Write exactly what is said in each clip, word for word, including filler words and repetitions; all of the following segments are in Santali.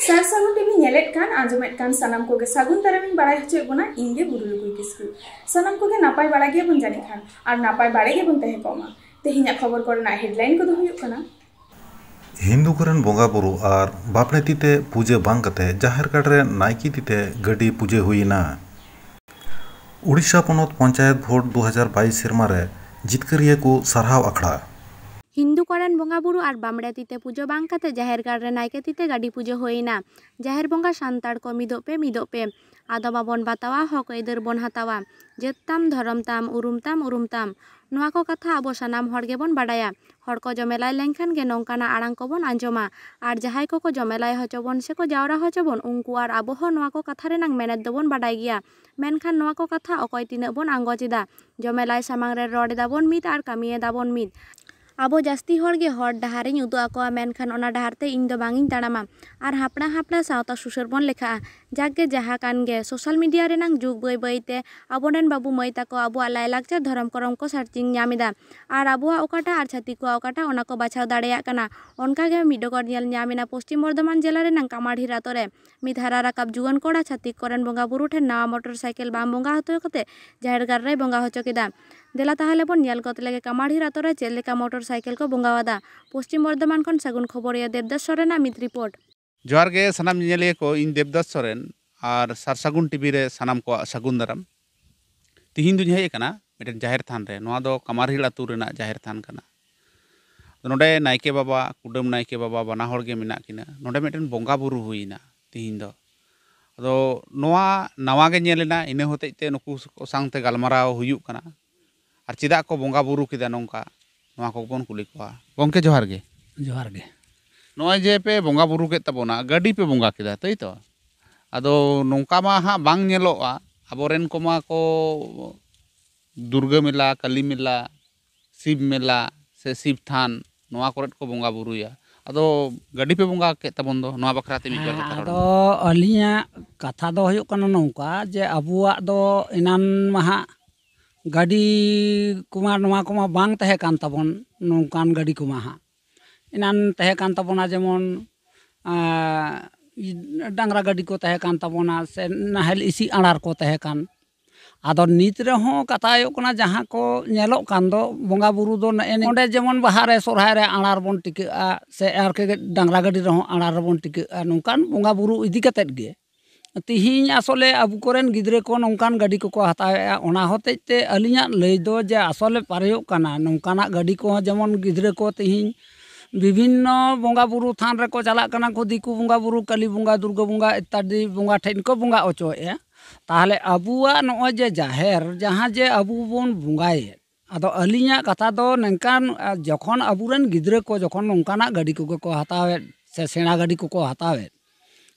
ᱥᱟᱨ ᱥᱟᱹᱜᱩᱱ ᱴᱤᱵᱷᱤ ᱧᱮᱞᱮᱫ ᱠᱟᱱ, ᱟᱸᱡᱚᱢᱮᱫ ᱠᱟᱱ ᱥᱟᱱᱟᱢ ᱠᱚᱜᱮ ᱥᱟᱹᱜᱩᱱ ᱫᱟᱨᱟᱢ ᱤᱧ ᱵᱟᱲᱟᱭ ᱦᱚᱪᱚᱭᱮᱫ ᱵᱚᱱᱟ, ᱤᱧ ᱜᱮ ᱵᱩᱨᱩ ᱞᱩᱠᱩᱭ ᱠᱤᱥᱠᱩ᱾ ᱥᱟᱱᱟᱢ ᱠᱚᱜᱮ ᱱᱟᱯᱟᱭ ᱵᱟᱲᱟ ᱜᱮᱭᱟᱵᱚᱱ ᱡᱟᱹᱱᱤᱡ ᱠᱷᱟᱱ, ᱟᱨ ᱱᱟᱯᱟᱭ ᱵᱟᱲᱟ ᱜᱮᱵᱚᱱ ᱛᱟᱦᱮᱸ ᱠᱚᱜ ᱢᱟ᱾ ᱛᱮᱦᱮᱧᱟᱜ ᱠᱷᱚᱵᱚᱨ ᱠᱚᱨᱮᱱᱟᱜ headline ᱠᱚᱫᱚ ᱦᱩᱭᱩᱜ ᱠᱟᱱᱟ᱾ ᱦᱤᱱᱫᱩ ᱠᱚᱨᱮᱱ ᱵᱚᱸᱜᱟ ᱵᱩᱨᱩ ᱟᱨ ᱵᱟᱢᱲᱮ ᱛᱤ ᱛᱮ ᱯᱩᱡᱟᱹ ᱵᱟᱝ ᱠᱟᱛᱮ ᱡᱟᱦᱮᱨ ᱜᱟᱲ ᱨᱮ ᱱᱟᱭᱠᱮ ᱛᱤ ᱛᱮ ᱜᱟᱹᱰᱤ ᱯᱩᱡᱟᱹ ᱦᱩᱭᱮᱱᱟ᱾ ᱩᱲᱤᱥᱥᱟ ᱯᱚᱱᱚᱛ ᱯᱚᱧᱪᱟᱭᱮᱛ ᱵᱷᱳᱴ ᱫᱩ ᱦᱟᱡᱟᱨ ᱵᱟᱭᱤᱥ ᱥᱮᱨᱢᱟ ᱨᱮ ᱡᱤᱛᱠᱟᱹᱨᱤᱭᱟᱹ ᱠᱚ ᱥᱟᱨᱦᱟᱣ ᱟᱠᱷᱲᱟ᱾ ᱦᱤᱱᱫᱩ ᱠᱚᱨᱮᱱ ᱵᱚᱸᱜᱟ ᱵᱩᱨᱩ ᱟᱨ ᱵᱟᱢᱲᱮ ᱛᱤ ᱛᱮ ᱯᱩᱡᱟᱹ ᱵᱟᱝ ᱠᱟᱛᱮ ᱡᱟᱦᱮᱨ ᱜᱟᱲ ᱨᱮ ᱱᱟᱭᱠᱮ ᱛᱤ ᱛᱮ ᱜᱟᱹᱰᱤ ᱯᱩᱡᱟᱹ ᱦᱩᱭᱮᱱᱟ᱾ ᱡᱟᱦᱮᱨ ᱵᱚᱸᱜᱟ ᱥᱟᱱᱛᱟᱲ ᱠᱚ ᱢᱤᱫᱚᱜ ᱯᱮ, ᱢᱤᱫᱚᱜ ᱯᱮ, ᱟᱫᱚ ᱵᱟᱵᱚᱱ ᱵᱟᱛᱟᱣᱟ, ᱦᱚᱠ ᱟᱹᱭᱫᱟᱹᱨ ᱵᱚᱱ ᱦᱟᱛᱟᱣᱟ᱾ ᱡᱟᱹᱛ ᱛᱟᱢ, ᱫᱷᱚᱨᱚᱢ ᱛᱟᱢ, ᱩᱨᱩᱢ ᱛᱟᱢ, ᱩᱨᱩᱢ ᱛᱟᱢ᱾ ᱱᱚᱣᱟ ᱠᱚ ᱠᱟᱛᱷᱟ ᱟᱵᱚ ᱥᱟᱱᱟᱢ ᱦᱚᱲ ᱜᱮᱵᱚᱱ ᱵᱟᱰᱟᱭᱟ᱾ ᱦᱚᱲ ᱠᱚ ᱡᱚᱢᱮᱞᱟᱭ ᱞᱮᱱᱠᱷᱟᱱ ᱜᱮ ᱱᱚᱝᱠᱟᱱᱟᱜ ᱟᱲᱟᱝ ᱠᱚᱵᱚᱱ ᱟᱸᱡᱚᱢᱟ᱾ ᱟᱨ ᱡᱟᱦᱟᱸᱭ ᱠᱚᱠᱚ ᱡᱚᱢᱮᱞᱟᱭ ᱦᱚᱪᱚ ᱵᱚᱱ ᱥᱮᱠᱚ ᱡᱟᱣᱨᱟ ᱦᱚᱪᱚ ᱵᱚᱱ, ᱩᱱᱠᱩ ᱟᱨ ᱟᱵᱚ ᱦᱚᱸ ᱱᱚᱣᱟ ᱠᱚ ᱠᱟᱛᱷᱟ ᱨᱮᱱᱟᱜ ᱢᱮᱱᱮᱛ ᱫᱚᱵᱚᱱ ᱵᱟᱰᱟᱭ ᱜᱮᱭᱟ᱾ ᱢᱮᱱᱠᱷᱟᱱ ᱱᱚᱣᱟ ᱠᱚ ᱠᱟᱛᱷᱟ ᱚᱠᱚᱭ ᱛᱤᱱᱟᱹᱜ ᱵᱚᱱ ᱟᱸᱜᱚᱪ ᱮᱫᱟ? ᱡᱚᱢᱮᱞᱟᱭ ᱥᱟᱢᱟᱝ ᱨᱮ ᱨᱚᱲ ᱮᱫᱟᱵᱚᱱ ᱢᱤᱫ ᱟᱨ ᱠᱟᱹᱢᱤᱭᱮᱫᱟᱵᱚᱱ ᱢᱤᱫ᱾ ᱟᱵᱚ ᱡᱟᱹᱥᱛᱤ ᱦᱚᱲ ᱜᱮ ᱦᱚᱨ ᱰᱟᱦᱟᱨ ᱤᱧ ᱩᱫᱩᱜ ᱟᱠᱚᱣᱟ, ᱢᱮᱱᱠᱷᱟᱱ ᱚᱱᱟ ᱰᱟᱦᱟᱨ ᱛᱮ ᱤᱧ ᱫᱚ ᱵᱟᱝ ᱤᱧ ᱛᱟᱲᱟᱢᱟ᱾ ᱟᱨ ᱦᱟᱯᱲᱟ ᱦᱟᱯᱲᱟ ᱥᱟᱶᱛᱟ ᱥᱩᱥᱟᱹᱨ ᱵᱚᱱ ᱞᱮᱠᱷᱟᱜᱼᱟ᱾ ᱡᱟᱠ ᱜᱮ ᱡᱟᱦᱟᱸ ᱠᱟᱱ ᱜᱮ, social media ᱨᱮᱱᱟᱝ ᱡᱩᱜᱽ ᱵᱟᱹᱭ ᱵᱟᱹᱭ ᱛᱮ ᱟᱵᱚᱨᱮᱱ ᱵᱟᱹᱵᱩ ᱢᱟᱹᱭ ᱛᱟᱠᱚ ᱟᱵᱚᱣᱟᱜ ᱞᱟᱭᱼᱞᱟᱠᱪᱟᱨ ᱫᱷᱚᱨᱚᱢ ᱠᱚᱨᱚᱢ ᱠᱚ searching ᱧᱟᱢ ᱮᱫᱟ᱾ ᱟᱨ ᱟᱵᱚᱣᱟᱜ ᱚᱠᱟᱴᱟᱜ ᱟᱨ ᱪᱷᱟᱹᱛᱤᱠ ᱠᱚᱣᱟᱜ ᱚᱠᱟᱴᱟᱜ, ᱚᱱᱟ ᱠᱚ ᱵᱟᱪᱷᱟᱣ ᱫᱟᱲᱮᱭᱟᱜ ᱠᱟᱱᱟ᱾ ᱚᱱᱠᱟ ᱜᱮ ᱢᱤᱫ ᱰᱚᱜᱚᱨ ᱧᱮᱞ ᱧᱟᱢ ᱮᱱᱟ ᱯᱚᱥᱪᱤᱢ ᱵᱚᱨᱫᱷᱚᱢᱟᱱ ᱡᱮᱞᱟ ᱨᱮᱱᱟᱝ ᱠᱟᱢᱟᱲᱦᱤᱨ ᱟᱛᱳ ᱨᱮ᱾ ᱢᱤᱫ ᱦᱟᱨᱟ ᱨᱟᱠᱟᱵ ᱡᱩᱣᱟᱹᱱ ᱠᱚᱲᱟ ᱪᱷᱟᱹᱛᱤᱠ ᱠᱚᱨᱮᱱ ᱵᱚᱸᱜᱟ ᱵᱩᱨᱩ ᱴᱷᱮᱱ ᱱᱟᱣᱟ ᱢᱚᱴᱚᱨ ᱥᱟᱭᱠᱮᱞ ᱵᱟᱝ ᱵᱚᱸᱜᱟ ᱦᱚᱪᱚ ᱠᱟᱛᱮ ᱡᱟᱦᱮᱨ ᱜᱟᱲ ᱨᱮᱭ ᱵᱚᱸᱜᱟ ᱦᱚᱪᱚ ᱠᱮᱫᱟ᱾ ᱫᱮᱞᱟ ᱛᱟᱦᱚᱞᱮ ᱵᱚᱱ ᱧᱮᱞ ᱜᱚᱫ ᱞᱮᱜᱮ ᱠᱟᱢᱟᱲᱦᱤᱨ ᱟᱛᱳ ᱨᱮ ᱪᱮᱫ ᱞᱮᱠᱟ ᱢᱚᱴᱚᱨ ᱥᱟᱭᱠᱮᱞ ᱠᱚ ᱵᱚᱸᱜᱟᱣᱟᱫᱟ᱾ ᱯᱚᱥᱪᱤᱢ ᱵᱚᱨᱫᱷᱚᱢᱟᱱ ᱠᱷᱚᱱ ᱥᱟᱹᱜᱩᱱ ᱠᱷᱚᱵᱚᱨᱤᱭᱟᱹ ᱫᱮᱵᱽᱫᱟᱥ ᱥᱚᱨᱮᱱᱟᱜ ᱢᱤᱫ report᱾ ᱡᱚᱦᱟᱨ ᱜᱮ ᱥᱟᱱᱟᱢ ᱧᱮᱧᱮᱞᱤᱭᱟᱹ ᱠᱚ, ᱤᱧ ᱫᱮᱵᱽᱫᱟᱥ ᱥᱚᱨᱮᱱ ᱟᱨ ᱥᱟᱨ ᱥᱟᱹᱜᱩᱱ ᱴᱤᱵᱷᱤ ᱨᱮ ᱥᱟᱱᱟᱢ ᱠᱚᱣᱟᱜ ᱥᱟᱹᱜᱩᱱ ᱫᱟᱨᱟᱢ᱾ ᱛᱤᱦᱤᱧ ᱫᱩᱧ ᱦᱮᱡ ᱟᱠᱟᱱᱟ ᱢᱤᱫᱴᱮᱱ ᱡᱟᱦᱮᱨ ᱛᱷᱟᱱ ᱨᱮ᱾ ᱱᱚᱣᱟ ᱫᱚ ᱠᱟᱢᱟᱨᱦᱤᱞ ᱟᱹᱛᱩ ᱨᱮᱱᱟᱜ ᱡᱟᱦᱮᱨ ᱛᱷᱟᱱ ᱠᱟᱱᱟ᱾ ᱱᱚᱰᱮ ᱱᱟᱭᱠᱮ ᱵᱟᱵᱟ, ᱠᱩᱰᱟᱹᱢ ᱱᱟᱭᱠᱮ ᱵᱟᱵᱟ ᱵᱟᱱᱟ ᱦᱚᱲ ᱜᱮ ᱢᱮᱱᱟᱜ ᱠᱤᱱᱟ᱾ ᱱᱚᱰᱮ ᱢᱤᱫᱴᱮᱱ ᱵᱚᱸᱜᱟ ᱵᱩᱨᱩ ᱦᱩᱭᱱᱟ ᱛᱤᱦᱤᱧ ᱫᱚ᱾ ᱟᱫᱚ ᱱᱚᱣᱟ ᱱᱟᱣᱟ ᱜᱮ ᱧᱮᱞ ᱮᱱᱟ, ᱤᱱᱟᱹ ᱦᱚᱛᱮᱡ ᱛᱮ ᱱᱩᱠᱩ ᱠᱚ ᱥᱟᱶᱛᱮ ᱜᱟᱞᱢᱟᱨᱟᱣ ᱦᱩᱭᱩᱜ ᱠᱟᱱᱟ᱾ ᱟᱨ ᱪᱮᱫᱟᱜ ᱠᱚ ᱵᱚᱸᱜᱟ ᱵᱩᱨᱩ ᱠᱮᱫᱟ ᱱᱚᱝᱠᱟ, ᱱᱚᱣᱟ ᱠᱚᱵᱚᱱ ᱠᱩᱞᱤ ᱠᱚᱣᱟ᱾ ᱜᱚᱢᱠᱮ, ᱡᱚᱦᱟᱨ ᱜᱮ᱾ ᱡᱚᱦᱟᱨ ᱜᱮ᱾ ᱱᱚᱜᱼᱚᱭ ᱡᱮ ᱯᱮ ᱵᱚᱸᱜᱟ ᱵᱩᱨᱩ ᱠᱮᱫ ᱛᱟᱵᱚᱱᱟ, ᱜᱟᱹᱰᱤ ᱯᱮ ᱵᱚᱸᱜᱟ ᱠᱮᱫᱟ, ᱛᱟᱹᱭ ᱛᱚ? ᱟᱫᱚ ᱱᱚᱝᱠᱟ ᱢᱟ ᱦᱟᱸᱜ ᱵᱟᱝ ᱧᱮᱞᱚᱜᱼᱟ᱾ ᱟᱵᱚᱨᱮᱱ ᱠᱚᱢᱟ ᱠᱚ ᱫᱩᱨᱜᱟᱹ ᱢᱮᱞᱟ, ᱠᱟᱹᱞᱤ ᱢᱮᱞᱟ, ᱥᱤᱵ ᱢᱮᱞᱟ ᱥᱮ ᱥᱤᱵ ᱛᱷᱟᱱ, ᱱᱚᱣᱟ ᱠᱚᱨᱮᱫ ᱠᱚ ᱵᱚᱸᱜᱟ ᱵᱩᱨᱩᱭᱟ᱾ ᱟᱫᱚ ᱜᱟᱹᱰᱤ ᱯᱮ ᱵᱚᱸᱜᱟ ᱠᱮᱫ ᱛᱟᱵᱚᱱ ᱫᱚ, ᱱᱚᱣᱟ ᱵᱟᱠᱷᱨᱟ ᱛᱮ ᱢᱤᱫ ᱵᱟᱨ ᱠᱟᱛᱷᱟ ᱨᱚᱲ ᱢᱮ᱾ ᱟᱫᱚ ᱟᱹᱞᱤᱧᱟᱜ ᱠᱟᱛᱷᱟ ᱫᱚ ᱦᱩᱭᱩᱜ ᱠᱟᱱᱟ ᱱᱚᱝᱠᱟ ᱡᱮ ᱟᱵᱚᱣᱟᱜ ᱫᱚ ᱮᱱᱟᱱ ᱢᱟ ᱦᱟᱸᱜ ᱜᱟᱹᱰᱤ ᱠᱚᱢᱟ ᱱᱚᱣᱟ ᱠᱚᱢᱟ ᱵᱟᱝ ᱛᱟᱦᱮᱸ ᱠᱟᱱ ᱛᱟᱵᱚᱱ, ᱱᱚᱝᱠᱟᱱ ᱜᱟᱹᱰᱤ ᱠᱚᱢᱟ ᱦᱟᱸᱜ ᱮᱱᱟᱱ ᱛᱟᱦᱮᱸ ᱠᱟᱱ ᱛᱟᱵᱚᱱᱟ, ᱡᱮᱢᱚᱱ ᱟᱸ, ᱰᱟᱝᱨᱟ ᱜᱟᱹᱰᱤ ᱠᱚ ᱛᱟᱦᱮᱸ ᱠᱟᱱ ᱛᱟᱵᱚᱱᱟ, ᱥᱮ ᱱᱟᱦᱮᱞ ᱤᱥᱤ ᱟᱬᱟᱨ ᱠᱚ ᱛᱟᱦᱮᱸ ᱠᱟᱱ᱾ ᱟᱫᱚ ᱱᱤᱛ ᱨᱮᱦᱚᱸ ᱠᱟᱛᱷᱟ ᱦᱩᱭᱩᱜ ᱠᱟᱱᱟ, ᱡᱟᱦᱟᱸ ᱠᱚ ᱧᱮᱞᱚᱜ ᱠᱟᱱ ᱫᱚ ᱵᱚᱸᱜᱟ ᱵᱩᱨᱩ ᱫᱚ ᱱᱮᱜᱼᱮ ᱱᱚᱰᱮ ᱡᱮᱢᱚᱱ ᱵᱟᱦᱟ ᱨᱮ ᱥᱚᱨᱦᱟᱭ ᱨᱮ ᱟᱬᱟᱨ ᱵᱚᱱ ᱴᱤᱠᱟᱹᱜᱼᱟ, ᱥᱮ ᱟᱨᱠᱤ ᱰᱟᱝᱨᱟ ᱜᱟᱹᱰᱤ ᱨᱮᱦᱚᱸ ᱟᱬᱟᱨ ᱨᱮᱵᱚᱱ ᱴᱤᱠᱟᱹᱜᱼᱟ, ᱱᱚᱝᱠᱟᱱ ᱵᱚᱸᱜᱟ ᱵᱩᱨᱩ ᱤᱫᱤ ᱠᱟᱛᱮᱫ ᱜᱮ ᱛᱤᱦᱤᱧ ᱟᱥᱚᱞᱮ ᱟᱵᱚ ᱠᱚᱨᱮᱱ ᱜᱤᱫᱽᱨᱟᱹ ᱠᱚ ᱱᱚᱝᱠᱟᱱ ᱜᱟᱹᱰᱤ ᱠᱚᱠᱚ ᱦᱟᱛᱟᱣᱮᱫᱼᱟ᱾ ᱚᱱᱟ ᱦᱚᱛᱮᱡ ᱛᱮ ᱟᱹᱞᱤᱧᱟᱜ ᱞᱟᱹᱭ ᱫᱚ ᱡᱮ ᱟᱥᱚᱞᱮ ᱯᱟᱨᱮᱭᱚᱜ ᱠᱟᱱᱟ, ᱱᱚᱝᱠᱟᱱᱟᱜ ᱜᱟᱹᱰᱤ ᱠᱚᱦᱚᱸ ᱡᱮᱢᱚᱱ ᱜᱤᱫᱽᱨᱟᱹ ᱠᱚ ᱛᱤᱦᱤᱧ ᱵᱤᱵᱷᱤᱱᱱᱚ ᱵᱚᱸᱜᱟ ᱵᱩᱨᱩ ᱛᱷᱟᱱ ᱨᱮᱠᱚ ᱪᱟᱞᱟᱜ ᱠᱟᱱᱟ ᱠᱚ, ᱫᱤᱠᱩ ᱵᱚᱸᱜᱟ ᱵᱩᱨᱩ, ᱠᱟᱹᱞᱤ ᱵᱚᱸᱜᱟ, ᱫᱩᱨᱜᱟᱹ ᱵᱚᱸᱜᱟ ᱤᱛᱛᱟᱫᱤ ᱵᱚᱸᱜᱟ ᱴᱷᱮᱱ ᱠᱚ ᱵᱚᱸᱜᱟ ᱚᱪᱚᱭᱮᱫᱼᱟ᱾ ᱛᱟᱦᱚᱞᱮ ᱟᱵᱚᱣᱟᱜ ᱱᱚᱜᱼᱚᱭ ᱡᱮ ᱡᱟᱦᱮᱨ, ᱡᱟᱦᱟᱸ ᱡᱮ ᱟᱵᱚ ᱵᱚᱱ ᱵᱚᱸᱜᱟᱭᱮᱫ, ᱟᱫᱚ ᱟᱹᱞᱤᱧᱟᱜ ᱠᱟᱛᱷᱟ ᱫᱚ ᱱᱚᱝᱠᱟᱱ, ᱟ, ᱡᱚᱠᱷᱚᱱ ᱟᱵᱚᱨᱮᱱ ᱜᱤᱫᱽᱨᱟᱹ ᱠᱚ ᱡᱚᱠᱷᱚᱱ ᱱᱚᱝᱠᱟᱱᱟᱜ ᱜᱟᱹᱰᱤ ᱠᱚᱜᱮ ᱠᱚ ᱦᱟᱛᱟᱣᱮᱫ ᱥᱮ ᱥᱮᱬᱟ ᱜᱟᱹᱰᱤ ᱠᱚᱠᱚ ᱦᱟᱛᱟᱣᱮᱫ,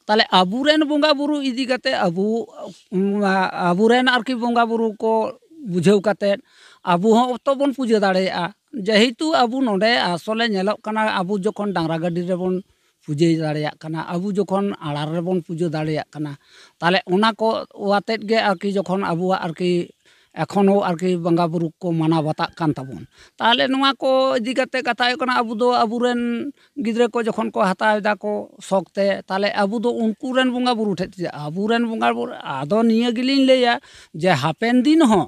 ᱛᱟᱦᱚᱞᱮ ᱟᱵᱚᱨᱮᱱ ᱵᱚᱸᱜᱟ ᱵᱩᱨᱩ ᱤᱫᱤ ᱠᱟᱛᱮ ᱟᱵᱚ, ᱩᱢ, ᱟ, ᱟᱵᱚᱨᱮᱱ ᱟᱨᱠᱤ ᱵᱚᱸᱜᱟ ᱵᱩᱨᱩ ᱠᱚ ᱵᱩᱡᱷᱟᱹᱣ ᱠᱟᱛᱮ ᱟᱵᱚ ᱦᱚᱸ ᱚᱛᱚ ᱵᱚᱱ ᱯᱩᱡᱟᱹ ᱫᱟᱲᱮᱭᱟᱜᱼᱟ᱾ ᱡᱮᱦᱮᱛᱩ ᱟᱵᱚ ᱱᱚᱰᱮ ᱟᱥᱚᱞᱮ ᱧᱮᱞᱚᱜ ᱠᱟᱱᱟ, ᱟᱵᱚ ᱡᱚᱠᱷᱚᱱ ᱰᱟᱝᱨᱟ ᱜᱟᱹᱰᱤ ᱨᱮᱵᱚᱱ ᱯᱩᱡᱟᱹ ᱫᱟᱲᱮᱭᱟᱜ ᱠᱟᱱᱟ, ᱟᱵᱚ ᱡᱚᱠᱷᱚᱱ ᱟᱲᱟᱨ ᱨᱮᱵᱚᱱ ᱯᱩᱡᱟᱹ ᱫᱟᱲᱮᱭᱟᱜ ᱠᱟᱱᱟ, ᱛᱟᱦᱚᱞᱮ ᱚᱱᱟ ᱠᱚ ᱟᱛᱮᱫ ᱜᱮ ᱟᱨᱠᱤ ᱡᱚᱠᱷᱚᱱ ᱟᱵᱚᱣᱟᱜ ᱟᱨᱠᱤ ᱮᱠᱷᱚᱱᱳ ᱟᱨᱠᱤ ᱵᱚᱸᱜᱟ ᱵᱩᱨᱩ ᱠᱚ ᱢᱟᱱᱟᱣ ᱵᱟᱛᱟᱜ ᱠᱟᱱ ᱛᱟᱵᱚᱱ, ᱛᱟᱦᱚᱞᱮ ᱱᱚᱣᱟ ᱠᱚ ᱤᱫᱤ ᱠᱟᱛᱮ ᱠᱟᱛᱷᱟ ᱦᱩᱭᱩᱜ ᱠᱟᱱᱟ, ᱟᱵᱚ ᱫᱚ ᱟᱵᱚᱨᱮᱱ ᱜᱤᱫᱽᱨᱟᱹ ᱠᱚ ᱡᱚᱠᱷᱚᱱ ᱠᱚ ᱦᱟᱛᱟᱣ ᱮᱫᱟ ᱠᱚ ᱥᱚᱠ ᱛᱮ, ᱛᱟᱦᱚᱞᱮ ᱟᱵᱚ ᱫᱚ ᱩᱱᱠᱩ ᱨᱮᱱ ᱵᱚᱸᱜᱟ ᱵᱩᱨᱩ ᱴᱷᱮᱱ ᱪᱮᱫᱟᱜ? ᱟᱵᱚᱨᱮᱱ ᱵᱚᱸᱜᱟ ᱵᱩᱨᱩ, ᱟᱫᱚ ᱱᱤᱭᱟᱹ ᱜᱮᱞᱤᱧ ᱞᱟᱹᱭᱟ ᱡᱮ ᱦᱟᱯᱮᱱ ᱫᱤᱱ ᱦᱚᱸ